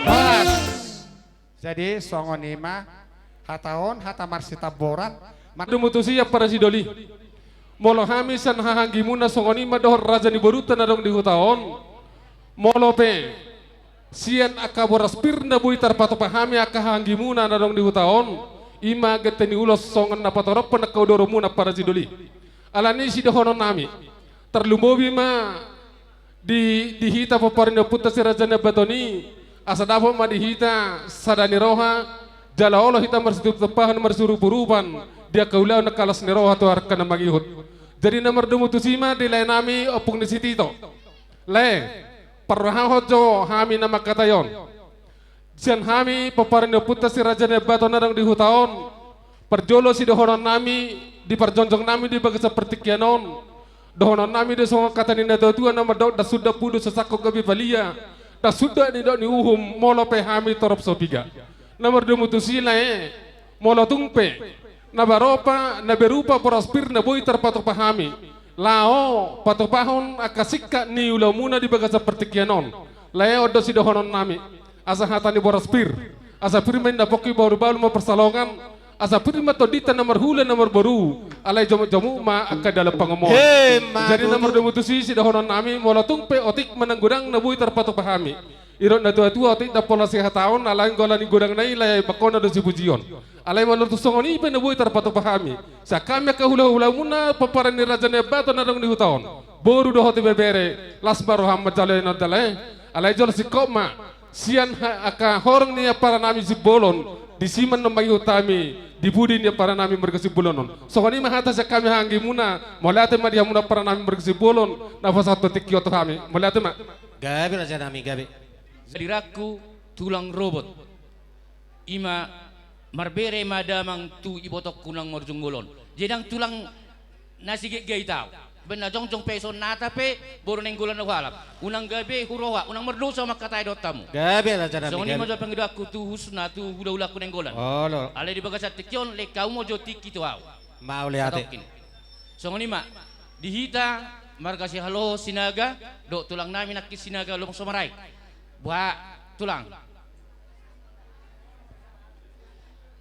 Horas. Jadi songon i ma hata on, hata marsitamboran. Mardomu tusi ampara sidoli. Molo hami sian hahaanggimuna songon i ma dohot raja ni borunta na adong di huta on. Molo pe sian angka boras pir na boi tarpatupa hami angka hahaanggimuna na adong di huta on, i ma genteni ulos songon na patorophon angka udoronmuna ampara sidoli. Alani i sidohonon nami, tarlumobi ma di, di hita pomparan ni ompunta si Raja Nai Ambaton i, asa dapot ma di hita sada ni roha, jala olo hita marsitumpahtumpahan marsiurupurupan di angka ulaon angka las ni roha tu angka na mangihut. Jadi na mardomu tusi ma di lae nami Ompung ni si Tito. Lae, parrohahon jo hami na mangkatai on. Sian hami pomparan ni ompunta si Raja Nai Ambaton na adong di huta on, parjolo sidohonon nami di parjongjong nami di bagasan partingkian on, dohonon nami do songon hata ni natuatua na mandok: Ndang sundat pudu sasangkot gabe palia, ndang sundat nidok ni uhum molo pe hami torop so piga. Na mardomu tusi lae, molo tung pe na baropa, na berupa boras pir na boi tarpatupa hami laho patupahon angka singkat ni ulaonmuna di bagasan partingkian on, lae, on do sidohonon nami. Asa hata ni boras pir, asa pir ma inna pongki, bahulbahul ma parsalongan, asa pir ma tondinta na marhula na marboru, alai jomukjomuk ma angka dalan pangomoan. Emma tutu. Jadi na mardomu tusi sidohonon nami, molo tung pe otik manang godang na boi tarpatupa hami, didok natuatua otik ndang pola sihataon, alai anggo alani godangna i lae, bangkona do sipujion. Alai molo tung songon i pe na boi tarpatupa hami sian hami angka hulahulamuna pomparan ni Raja Nai Ambaton na adong di huta on, boru dohot ibebere, las ma roham manjalo i on da lae. Alai jolo singkop ma sian ha-, angka horong ni ampara nami Simbolon, disi ma annon mangihut hami di pudi ni ampara nami marga Simbolon on. Songon i ma hata sian hami hahaanggimuna, mauliate ma di hamuna ampara nami marga Simbolon na pasahathon tingki on tu hami. Mauliate ma. Gabe raja nami, gabe. Sadirakku tulang robot, i ma marbere ma damang tu ibotongku naung marjunggol on. Jadi ndang tulang na sigaitgait ahu. Baen na jongjong pe songon hata pe, boru Nainggolan na hualap. Unang gabe huroha, unang mardosa mangkatai dohot hamu. Gabe raja nami, gabe. Songon i ma jo pangidoanku tu khususna tu hulahulangku Nainggolan. Olo. Alai di bagasan tingki on, lehon hamu ma jo tingki tu ahu. Mauliate. Satongkin. Songon i ma di hita marga Sihaloho Sinaga, dohot tulang nami nangkin Sinaga Lombok Somarae. Boha tulang.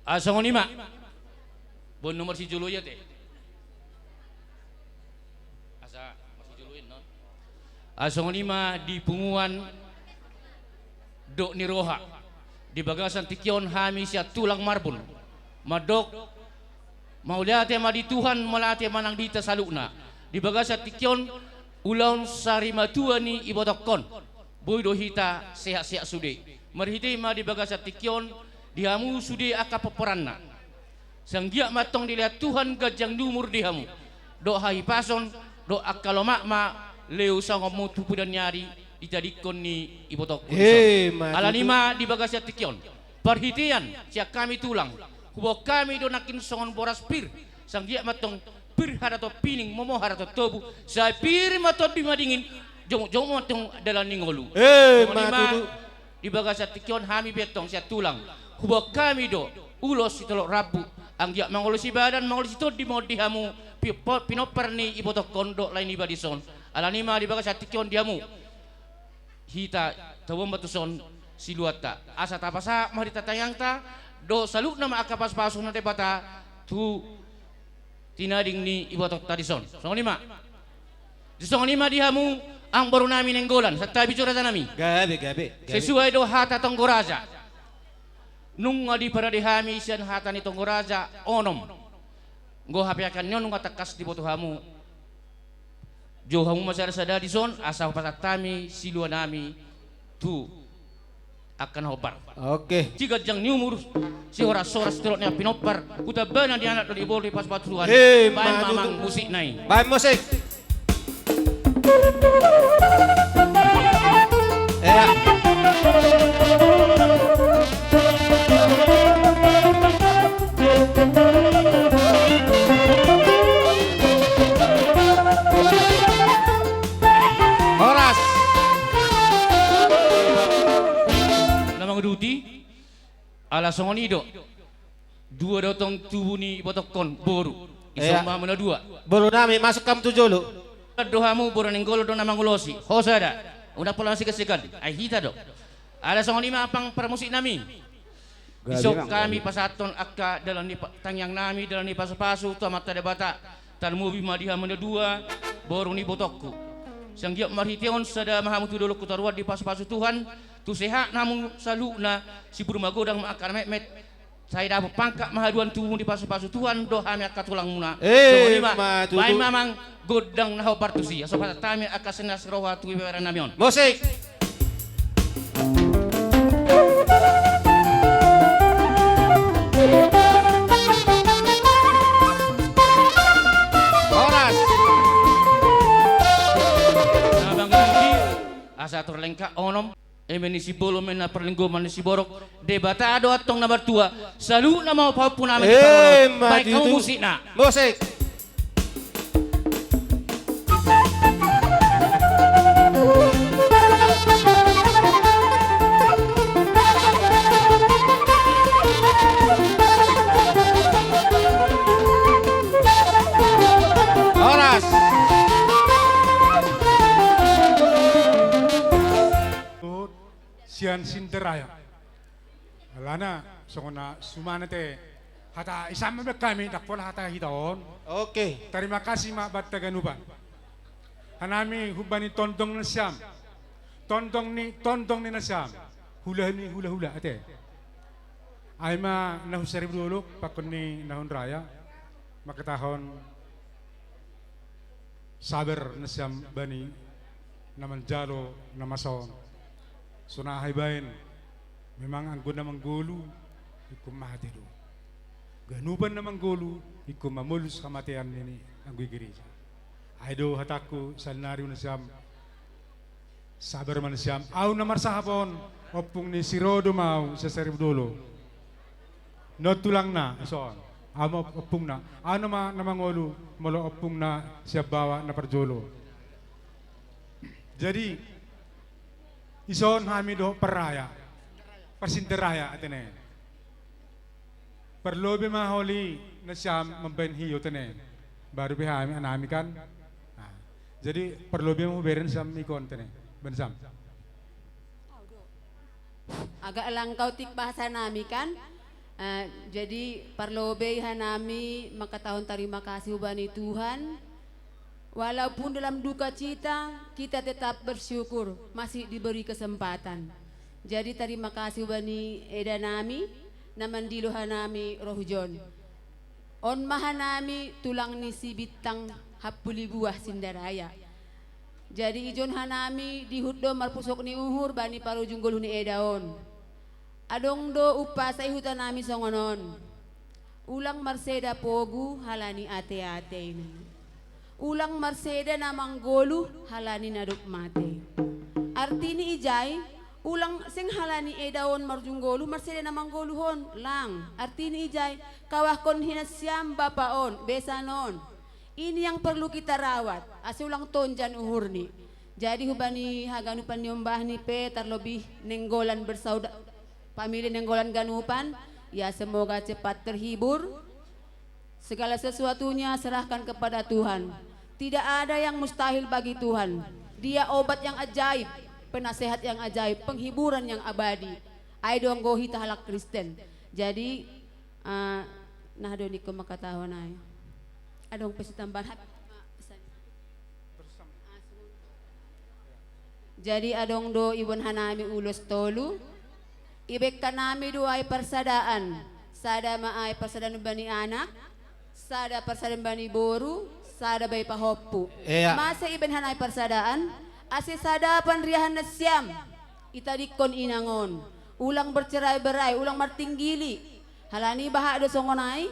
Ah, songon i ma. Boan nomor sijolo i ate. Asa masijolo i annon. Ah, songon i ma di punguan dohot ni roha. Di bagasan tingki on hami sian tulang Marbun mandok, mauliate ma di Tuhan, mauliate ma nang di hita saluhutna. Di bagasan tingki on, ulaon sarimatua ni ibotongkon, boi do hita sehat-sehat sude. Marhite i ma di bagasan tingki on, di hamu sude angka pomparanna. Sai anggiat ma antong dilehon Tuhan ganjang ni umur di hamu, dohot hahipason, dohot angka lomak ma lehon songon moutu pudian ni ari di tadingkon ni ibotongku dison. Emma tutu. Alani i ma di bagasan tingki on, parhitean sian hami tulang, huboan hami do nangkin songon boras pir, sai anggiat ma antong pir haraton pining, momo haraton tobu, sai pir ma tondi madingin, jomukjomuk ma antong dalan ni ngolu. Emma tutu. Songon i ma di bagasan tingki on hami pe antong sian tulang, huboan hami do ulos sitolop rambu, anggiat mangolosi badan, mangolosi tondi ma on di hamu, pi-, po-, pinompar ni ibotongkon dohot lae niba dison. Alani i ma di bagasan tingki on di hamu hita taboan ma tuson siluanta. Asa tapasahat ma hita tangiangta dohot saluhutna ma angka pasupasu ni Debata tu tinading ni ibotonta dison. Songon i ma. Songon i ma di hamu amang boru nami Nainggolan, santabi jo raja nami. Gabe, gabe, gabe. Sesuai do hata tonggo raja. Nunga diparade hami sian hata ni tonggo raja onom. Anggo hape angka on nunga tangkas diboto hamu. Jou hamu ma sada-sada dison, asa hupasahat hami silua nami tu angka na hombar. Oke. Siganjang ni umur, sihoras-horas torop ni pinompar, hutamba na di anak dohot di boru dipasupasu Tuhan. Eh, baen ma tutu. Amang musikna i. Baen musik. Ea. Horas. Na manguduti, ala songon i do. Dua do tong tubu ni ibotongkon, boru. Ison ma hamu na dua. Boru nami, masuk hamu tu jolo. Do hamu, boru Nainggolan do na mangulosi. Ho sada. Unang pola masigan-sigan. Ai hita do. Ala songon i ma amang parmusik nami. Dison hami pasahathon angka dalan ni pa-, tangiang nami, dalan ni pasupasu tu Amanta Debata. Tarlumobi ma di hamu na dua, boru ni ibotongku. Sai anggiat marhite on sada ma hamu tu dolok tu toruan dipasupasu Tuhan, tu sehat hamu saluhutna, sibur magodang ma angka na metmet, sai dapot pangkat ma haduan tubu dipasupasu Tuhan, dohot hami angka tulangmuna. Eh, songon i ma, ma tutu. Baen ma amang gondang na hombar tusi, asa pasahat hami angka sinas roha tu ibabaran nami on. Musik. Horas. Na manguduti, asa tor lengkap onom. Eme ni sibolon, eme na parlinggoman ni siborok, Debata do antong na martua, saluhutna ma pahompu nami. Eh, ma tutu. Baen hamu musikna. Musik. Horas. Sian Sindaraja. Alana songon na suman ate, hata i sama be hami, ndang pola hata hita on. Oke. Tarima kasih ma banta ganupan. Hanami humbani tondong nasiam. Tondong ni, tondong ni nasiam. Hula ni hula-hula ate. Ai ma na hun saribu dolok, pangkon ni na hun raja. Mangkatahon sabar nasiam bani na manjalo na masa on. Songon na dibaen, memang anggo na manggolu ingkon mate do. Ganupan na manggolu ingkon mamolus hamatean ni anggo i gereja. Ai do hatangku saonari nasiam, sabar ma nasiam. Au na marsahap on, ompung ni si Rodo ma au, sian Saribu Dolok. Na on tulangna, ison. Au ma ompungna. Au nama na mangolu, molo ompungna sian baoa na parjolo. Jadi, ison hami dohot parraja. Parsindaraja, atene. Parlobi ma holi nasiam mambaen hio, atene. Baru pe hami, anami kan. Nah, jadi, parlobi ma hubereng siam ikon, atene. Baen siam. Agak langkau tik bahasa nami kan. Eh, jadi parlobei hanami mangkatahon tarima kasih hubani Tuhan. Walaupun dalam duka cita, kita tetap bersyukur masih diberi kesempatan. Jadi tarima kasih hubani eda nami na mandilo hanami roh jon. On ma hanami tulang ni si Bintang Hampuli Buah Sindaraja. Jadi ijon hanami dihut do marpusok ni uhur bani parujung goluh ni eda on. Adong do umpasa i hutanami songon on. Ulang marseda pogu halani ate-ate, ninna. Ulang marseda na manggoluh halani na dob mate. Artini ijai, ulang seng halani eda on marujung goluh marseda na manggoluh on, lang. Artini ijai, kawahkon hinasiam bapa on, besan on. Ini yang perlu kita rawat, asa ulang tonjan uhurni. Jadi hubani haganupan ni ombahni pe tarlobih Nainggolan bersauda-, pamili Nainggolan ganupan, ya semoga cepat terhibur. Segala sesuatunya serahkan kepada Tuhan. Tidak ada yang mustahil bagi Tuhan. Dia obat yang ajaib. Penasehat yang ajaib, penghiburan yang abadi. Ai do anggo hita halak Kristen. Jadi, eh, na do ningku mangkatahon ai. Adong pe sitambahan. Jadi adong do iboan hanami ulos tolu. Ibaen hanami do ai parsadaan. Sada ma ai parsadaan bani anak, sada parsadaan bani boru, sada bani pahompu. Ia. Masa ibaen hanami parsadaan, ase sada panriahan nasiam. Itadingkon inang on. Ulang bercerai-berai, ulang martinggili. Halani bahat do songon ai.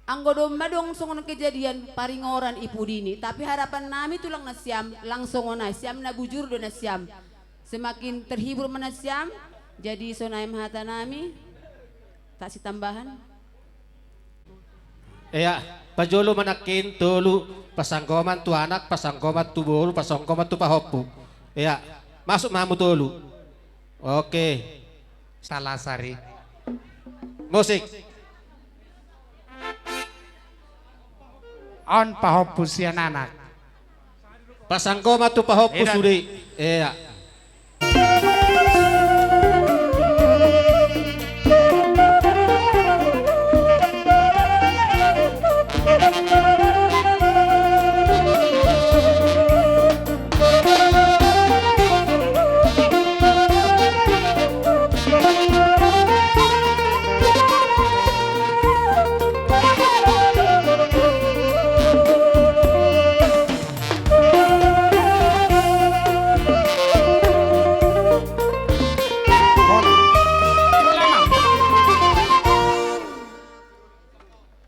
Anggo domma adong songon kejadian paringoran i pudini, tapi harapan nami tulang nasiam lang songon ai, siam na bujur do nasiam. Semakin terhibur ma nasiam, jadi sonai ma hata nami, tak sitambahan. Ia, pajolo ma nangkin tolu, pasanggoman tu anak, pasanggoman tu boru, pasanggoman tu pahompu. Ia, masuk ma hamu tolu. Oke. Salasari. Musik. On pahompu sian anak. Pasanggoman tu pahompu sude. Ia.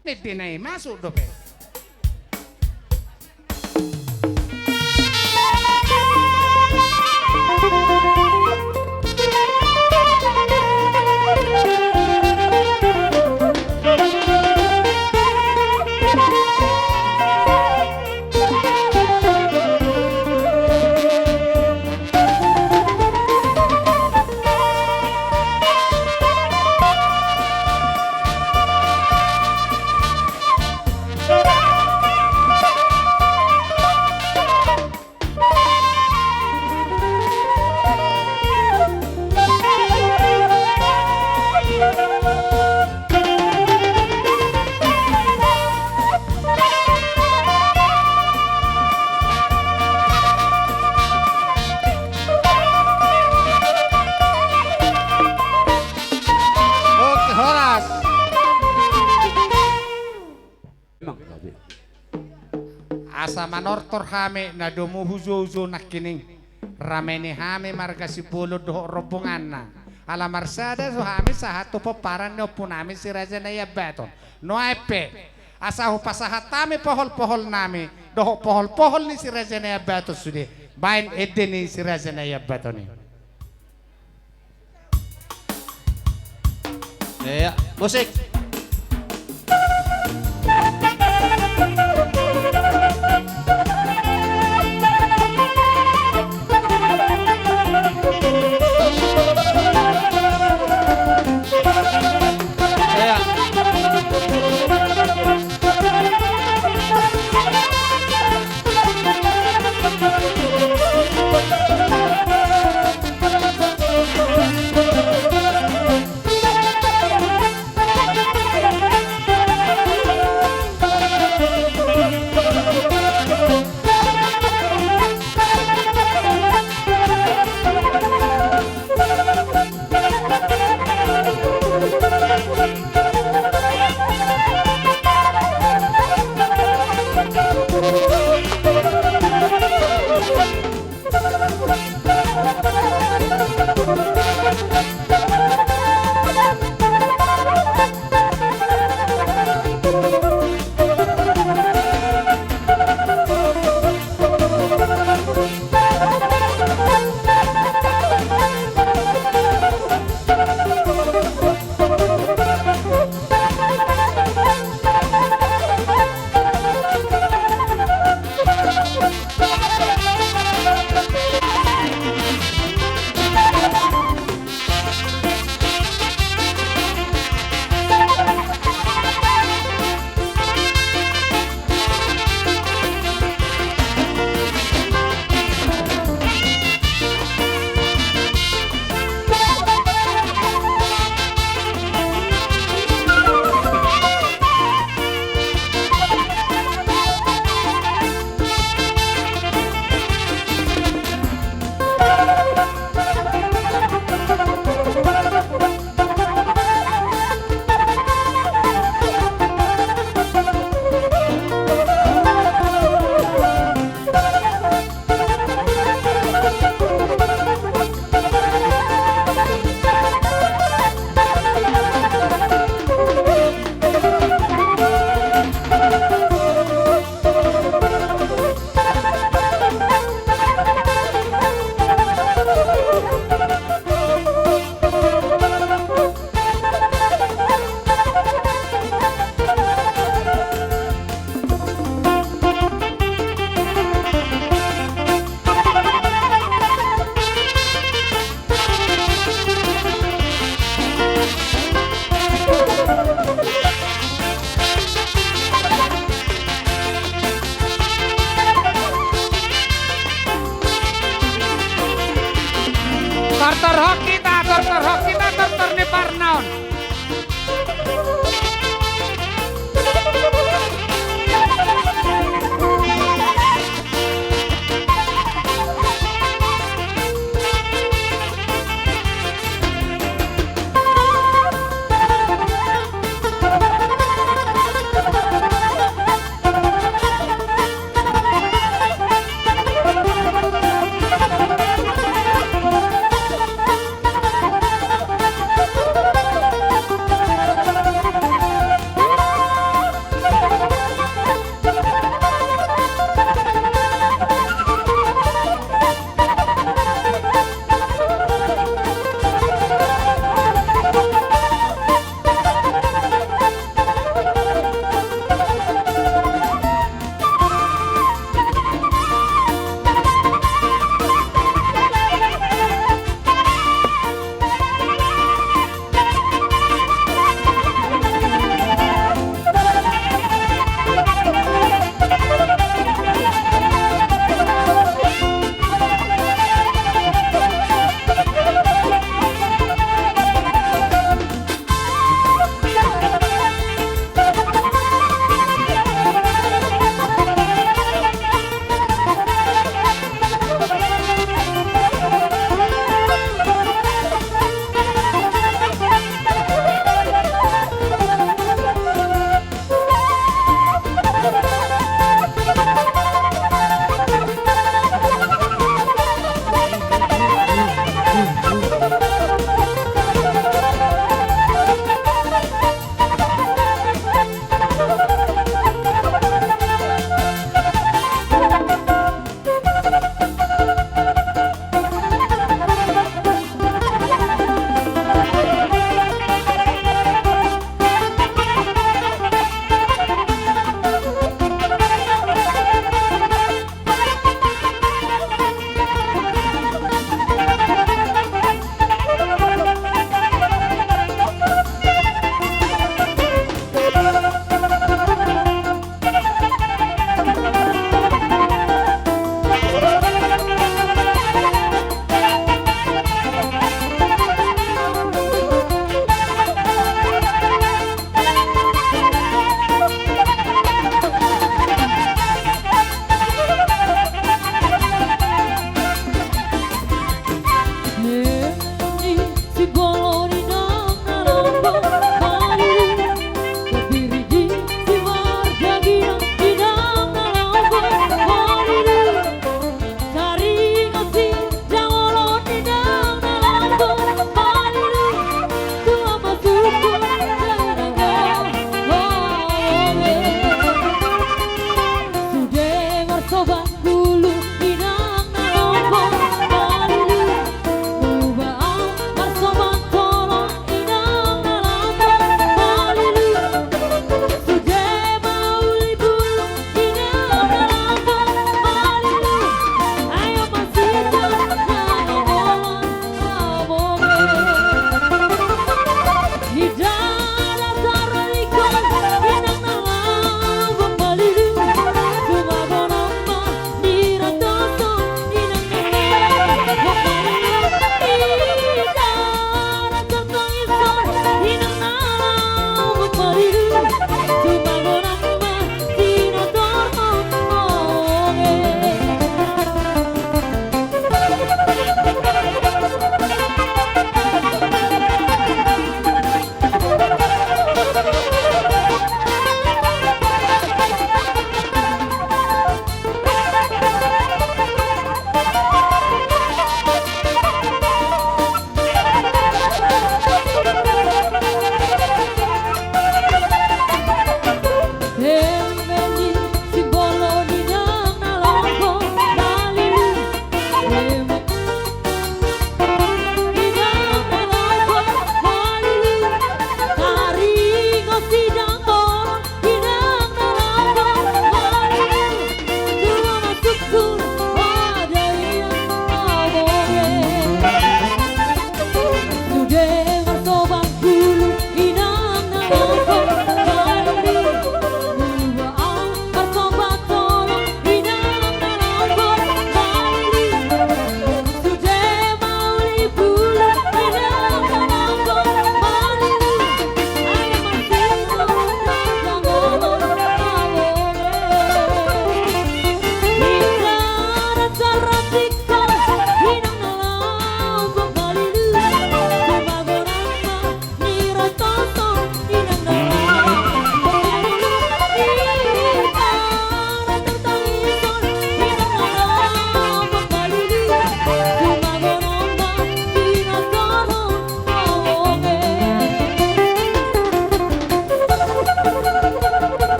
Nidina i masuk dope. Oke, horas. Asa manortor hami na domu hujoujo nangkining. Rame ni hami marga Simbolon dohot rombonganna. Ala marsada do hami sahat tu pomparan ni ompunami Si Raja Naiambaton. Nuaeng pe, asa hupasahat hami pohol-pohol nami dohot pohol-pohol ni Si Raja Naiambaton sude. Baen ende ni Si Raja Naiambaton i. Ia, musik. Ia. Hita tortor, hita tortor ni parnaon.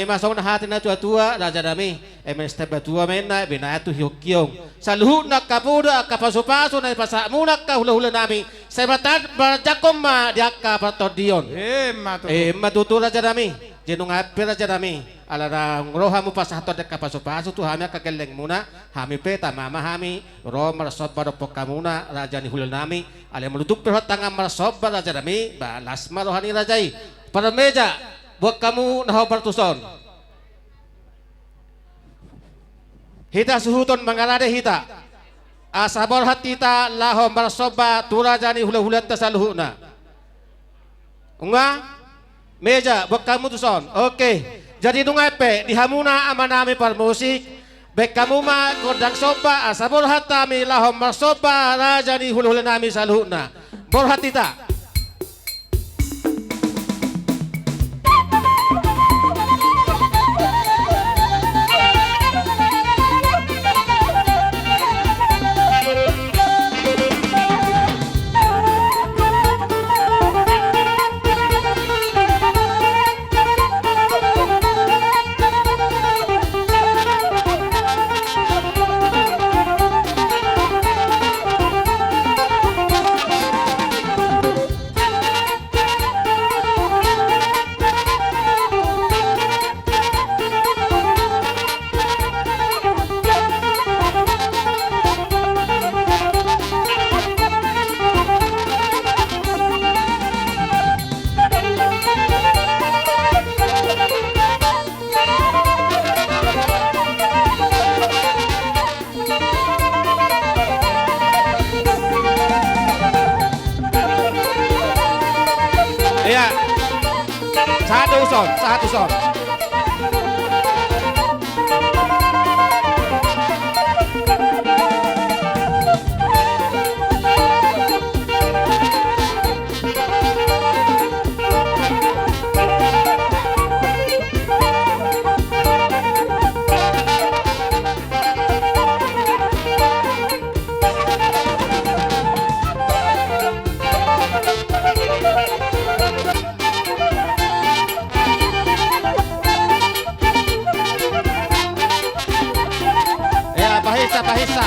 Ima songon hata ni natuatua, raja nami, eme sitamba tua ma ninna, binahen tu hionghiong. Saluhutna angka poda, angka pasupasu na dipasahat muna angka hulahula nami, sai mata-, manjangkon ma di angka partondion. Ima tutu. Ima tutu, raja nami. Jadi nunga pe, raja nami, ala naung ro hamu pasahathon angka pasupasu tu hami angka gelleng muna, hami pe tama ma hami ro marsomba dohot hamuna raja ni hulahula nami. Alai molo tung pe ro tangan marsomba, raja nami, ba las ma roha ni raja i. Parmeja, buat hamu na hombar tuson. Hita suhuton mangarade hita, asa borhat hita laho marsomba tu raja ni hulahulanta saluhutna. Nunga? Meja, buat hamu tuson. Oke. Jadi nunga pe di hamuna amanami parmusik, baen hamu ma gondang somba, asa borhat hami laho marsomba raja ni hulahula nami saluhutna. Borhat hita. Ia. Sahat do tuson, sahat tuson. Ia, pahisa, pahisa.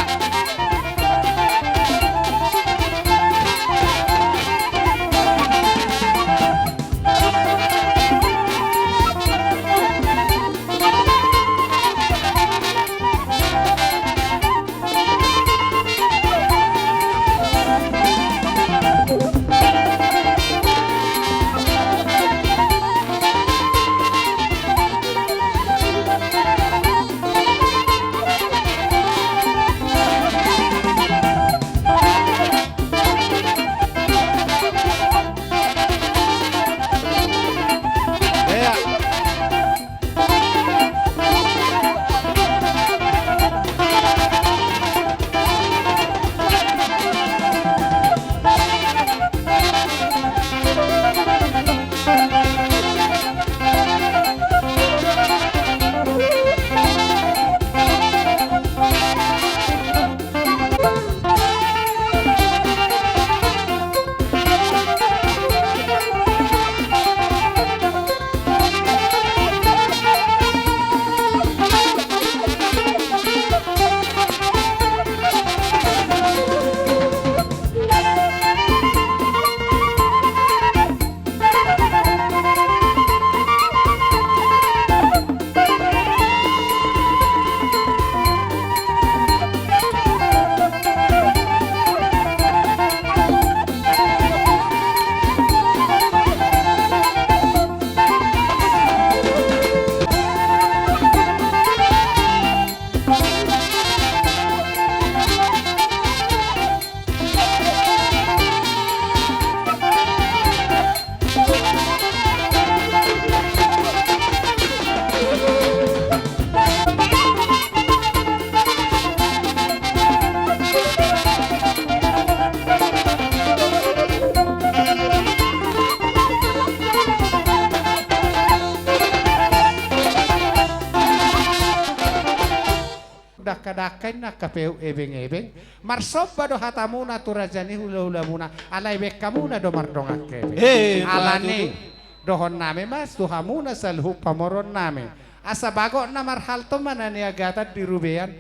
Dangka-dangka inna angka peuk ebeng-ebeng, marsomba do hatamuna tu raja ni hula-hulamuna, alai baen hamuna do mardongan hepeng. He, ala ni i, dohononnami ma tu hamuna saluhut pamoruonnami. Asa bagot na marhalto ma na niagatan di rubean.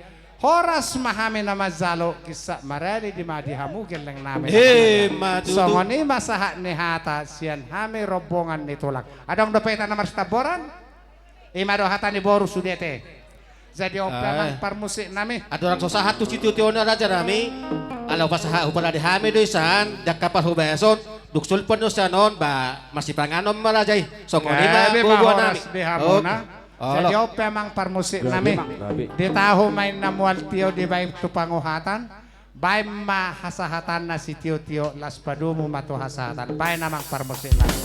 Horas ma hami na manjalo, ginsak marali di ma di hamu gelleng nami. Emma tutu. Songon i ma sahat ni hata sian hami rombongan ni tulang. Adong dope hita na marsitamboran? I ma do hata ni boru sude ate. Jadi on pe, eh, amang parmusik nami. Andorang so sahat tu sitiotio na raja nami, ala hupasahat, huparade hami do i sian angka parhobason, dung so lompan do sian on, ba masipanganon ma raja i. Songon i ma. Gabe ma boru nami. Horas di hamuna. Oke. Jadi on pe amang parmusik nami. Gabe, amang, gabe. Di tahu ma inna mual tio dibaen tu panguhatan. Baen ma hasahatanna sitiotio, laos padomu ma tu hasahatan. Baen amang parmusik nami.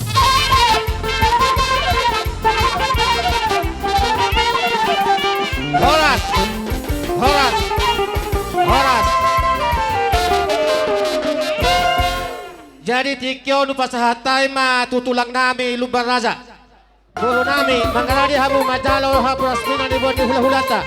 Horas. Horas. Horas. Jadi tingki on hupasahat hami ma tu tulang nami Lumban Raja. Boru nami, mangarade hamu manjalo haporasmina ni boan ni hulahulanta.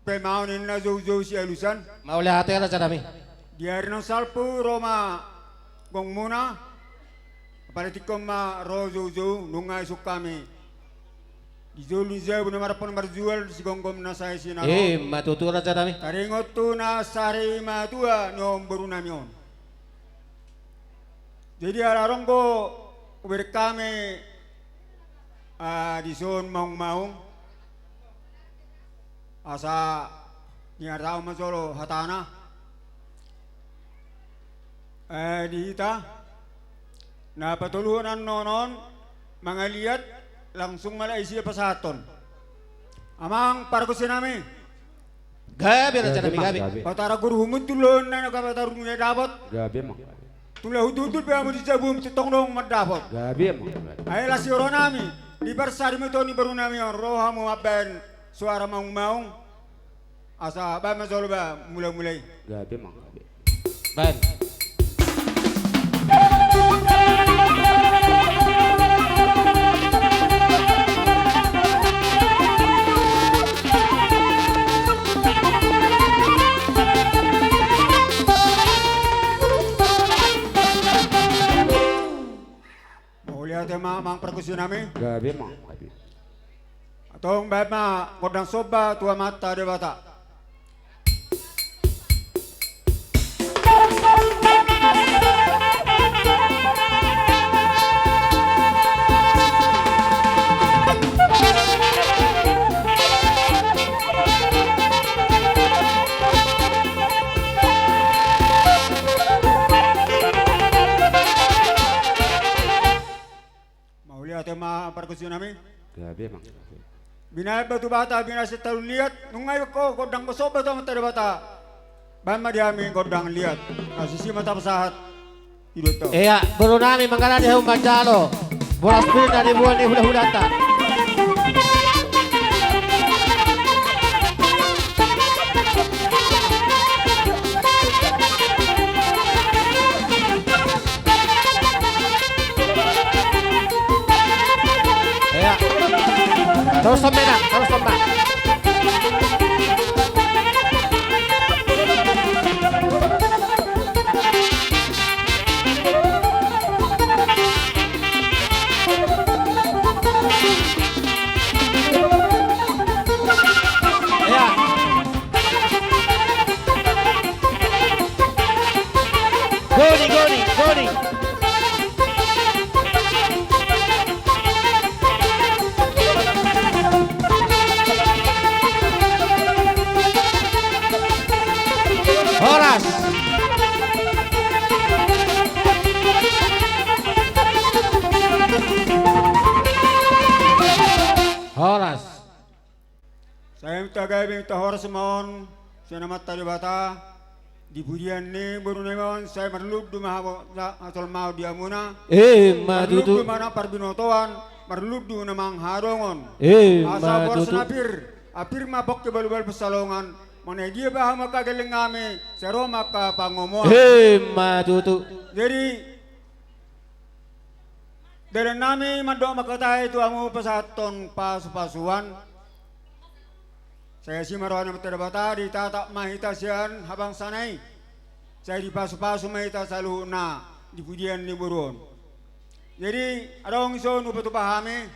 Pe ma on inna joujou sialusan. Mauliate raja nami. Di ari naung salpu ro ma gongmuna. Apala tingki on ma ro joujou, nunga isuk hami di jolo ni jabu na marpon marjual, sigomgom na sae sinaro. Emma tutu raja nami. Taringot tu na sarimatua ni on boru nami on. Jadi ala adong do hubereng hami, ah, dison maungmaung. Asa nihatahon ma jolo hatana. Eh, di hita na patoluhon annon on mangaliat, langsung ma lae isi pasahathon. Amang pargonsi nami. Gabe raja nami, gabe. Patara guru humun tulon na gabe taru na dapot. Gabe amang. Tula hutultul pe hamu di jabum tu tong dong mandapot. Gabe amang. Ai las ni roha nami di parsarimatua ni boru nami on ro hamu mambaen suara maungmaung. Asa baen ma jolo ba mulamula i. Gabe amang, gabe. Baen. Mauliate ma amang pargonsi nami. Gabe amang. Antong baen ma gondang somba tu Amanta Debata. Mauliate ma pargonsi nami. Gabe amang. Binahen batu bata, binahen sitaru liat, nunga i ho gondang somba tu Amanta Debata. Baen ma di hami gondang liat. Asa isi ma tapasahat. Ea, boru nami mangarade hamu manjalo. Boras pir na dibuat ni hulahulanta. Ea. Torus ma, torus ma. Ea. Goni, goni, goni. Horas. Horas. Sai Gabe minta horas ma on sian Amanta Debata di pudian ni borunami on, sai marlundu ma habo-, ha-, hatolmaon di hamuna. Emma tutu. Marlundu ma nang parbinotoan, marlundu ma nang hahadoangan. Emma tutu. Asa boras na pir, apir ma pongki, balubalu pansalongan. Molo na dia pe hamu angka gelleng nami, sai ro ma angka pangomoan. Emma tutu. Jadi, dalan nami mandok mangkatai tu hamu pasahathon pasupasuan. Sai asi ma roha ni Amanta Debata, ditatap ma hita sian habangsana i. Sai dipasupasu ma hita saluhutna di pudian ni boru on. Jadi, adong dison hupatupa hami,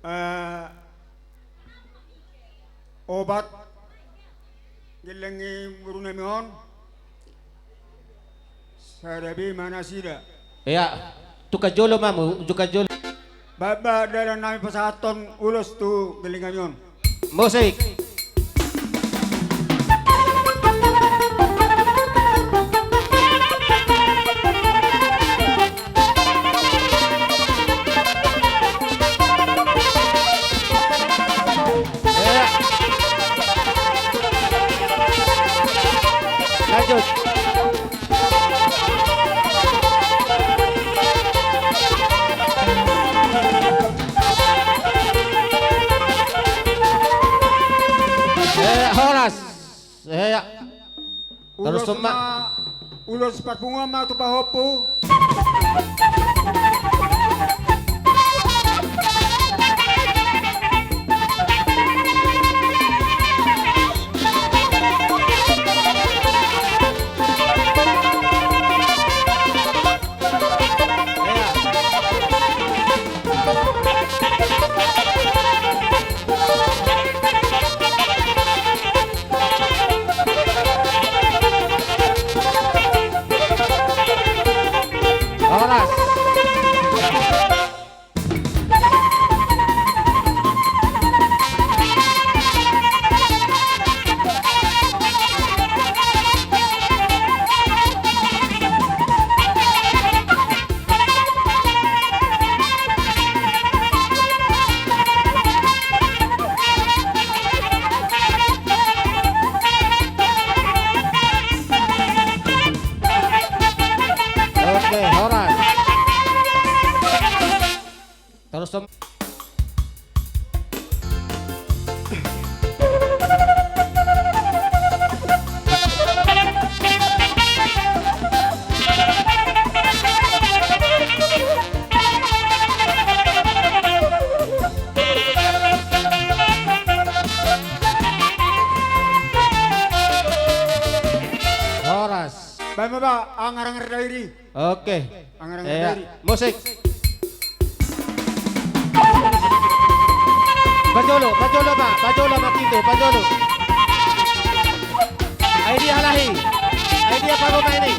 eh, opat gelleng ni borunami on. Sada be ma nasida. Ea, tungka jolo ma hamu, tungka jolo. Bahen ma dalan nami pasahathon ulos tu gelleng nami on. Musik. Ea. Lanjut. Ea, horas. Ea. Ulos ma, ulos parpunguan ma tu pahompu. Horas. Oke, horas. Terus tem- Horas. Baen ma ba, angar-angar dairi. Oke. Angar-angar dairi. Musik. Pajolo, pajolo ma, pajolo ma, Tito, pajolo. Ai dia halahi. Ai dia parumaen i.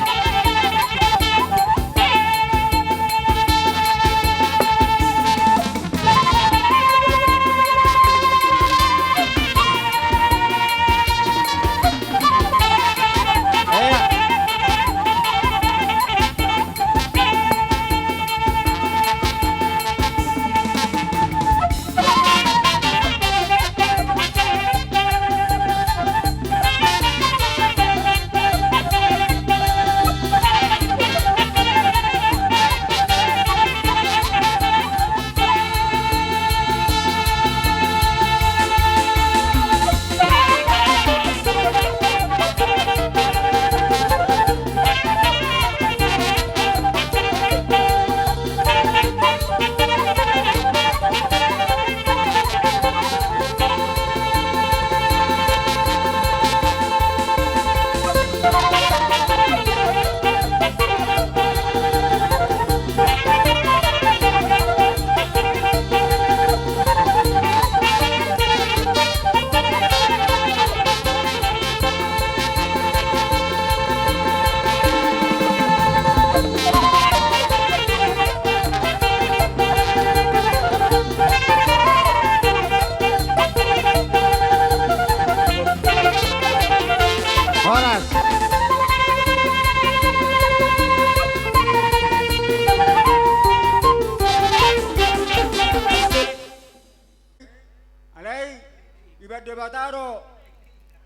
Debata do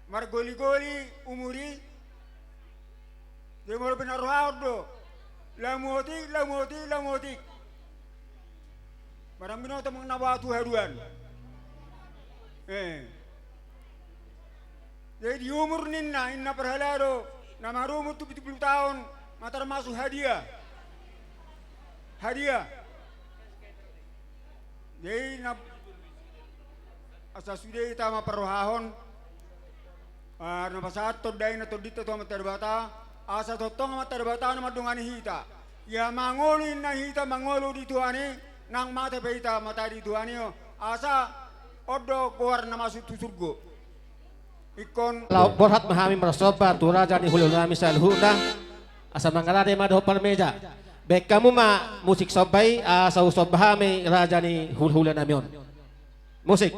margoligoli umur i. Jadi molo pe na rohahon do, lam otik, lam otik, lam otik. Barang binoto manang na boha tu haduan. Eh. Jadi di umur ninna, inna parhalado na marumur tu pitu pulu taon, ma tarmasuk hadiah. Hadiah. Jadi na, asa sude hita ma parrohahon, ah, na pasahat tondai na tondinta tu Amanta Debata, asa tongtong Amanta Debata na mandongani hita. Ia mangolu inna hita mangolu di Tuhan i, nang mate pe hita mate di Tuhan i, asa on do goar na masuk tu surgo. Ingkon. Laho borhat ma hami marsomba tu raja ni hulahula nami saluhutna. Asa mangarade ma dohot parmeja. Baen hamu ma musik somba i, asa husomba hami raja ni hulahula nami on. Musik.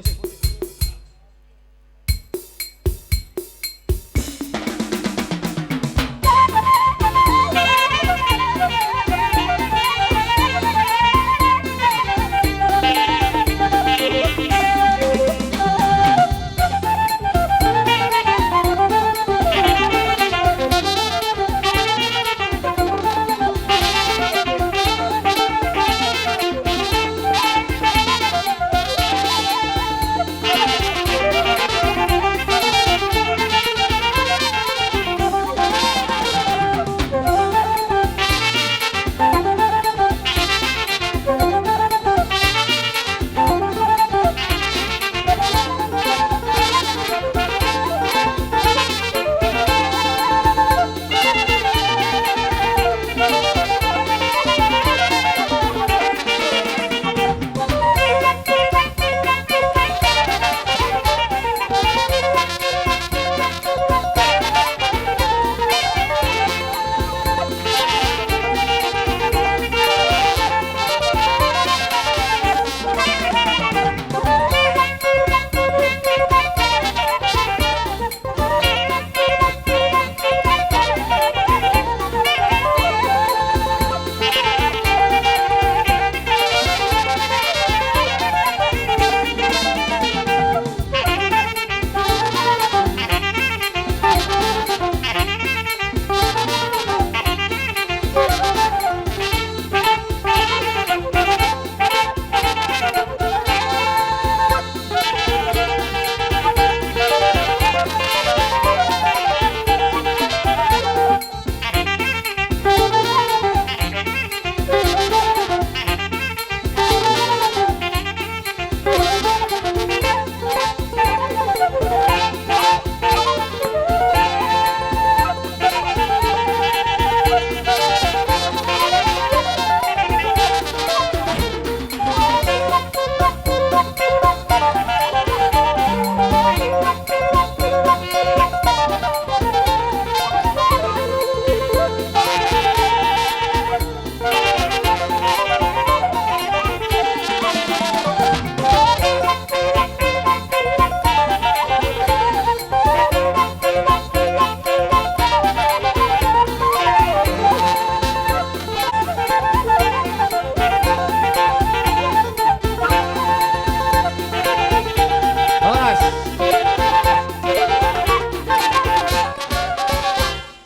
Horas.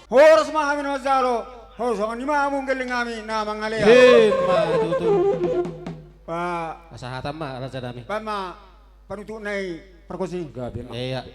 Horas ma hami na manjalo. Horas, songon i ma hamu geleng nami na mangalehon. Ima tutu. Pa. Asa hata ma raja nami. Pa ma panutup nai pargonsi. Gabe ma. Iya.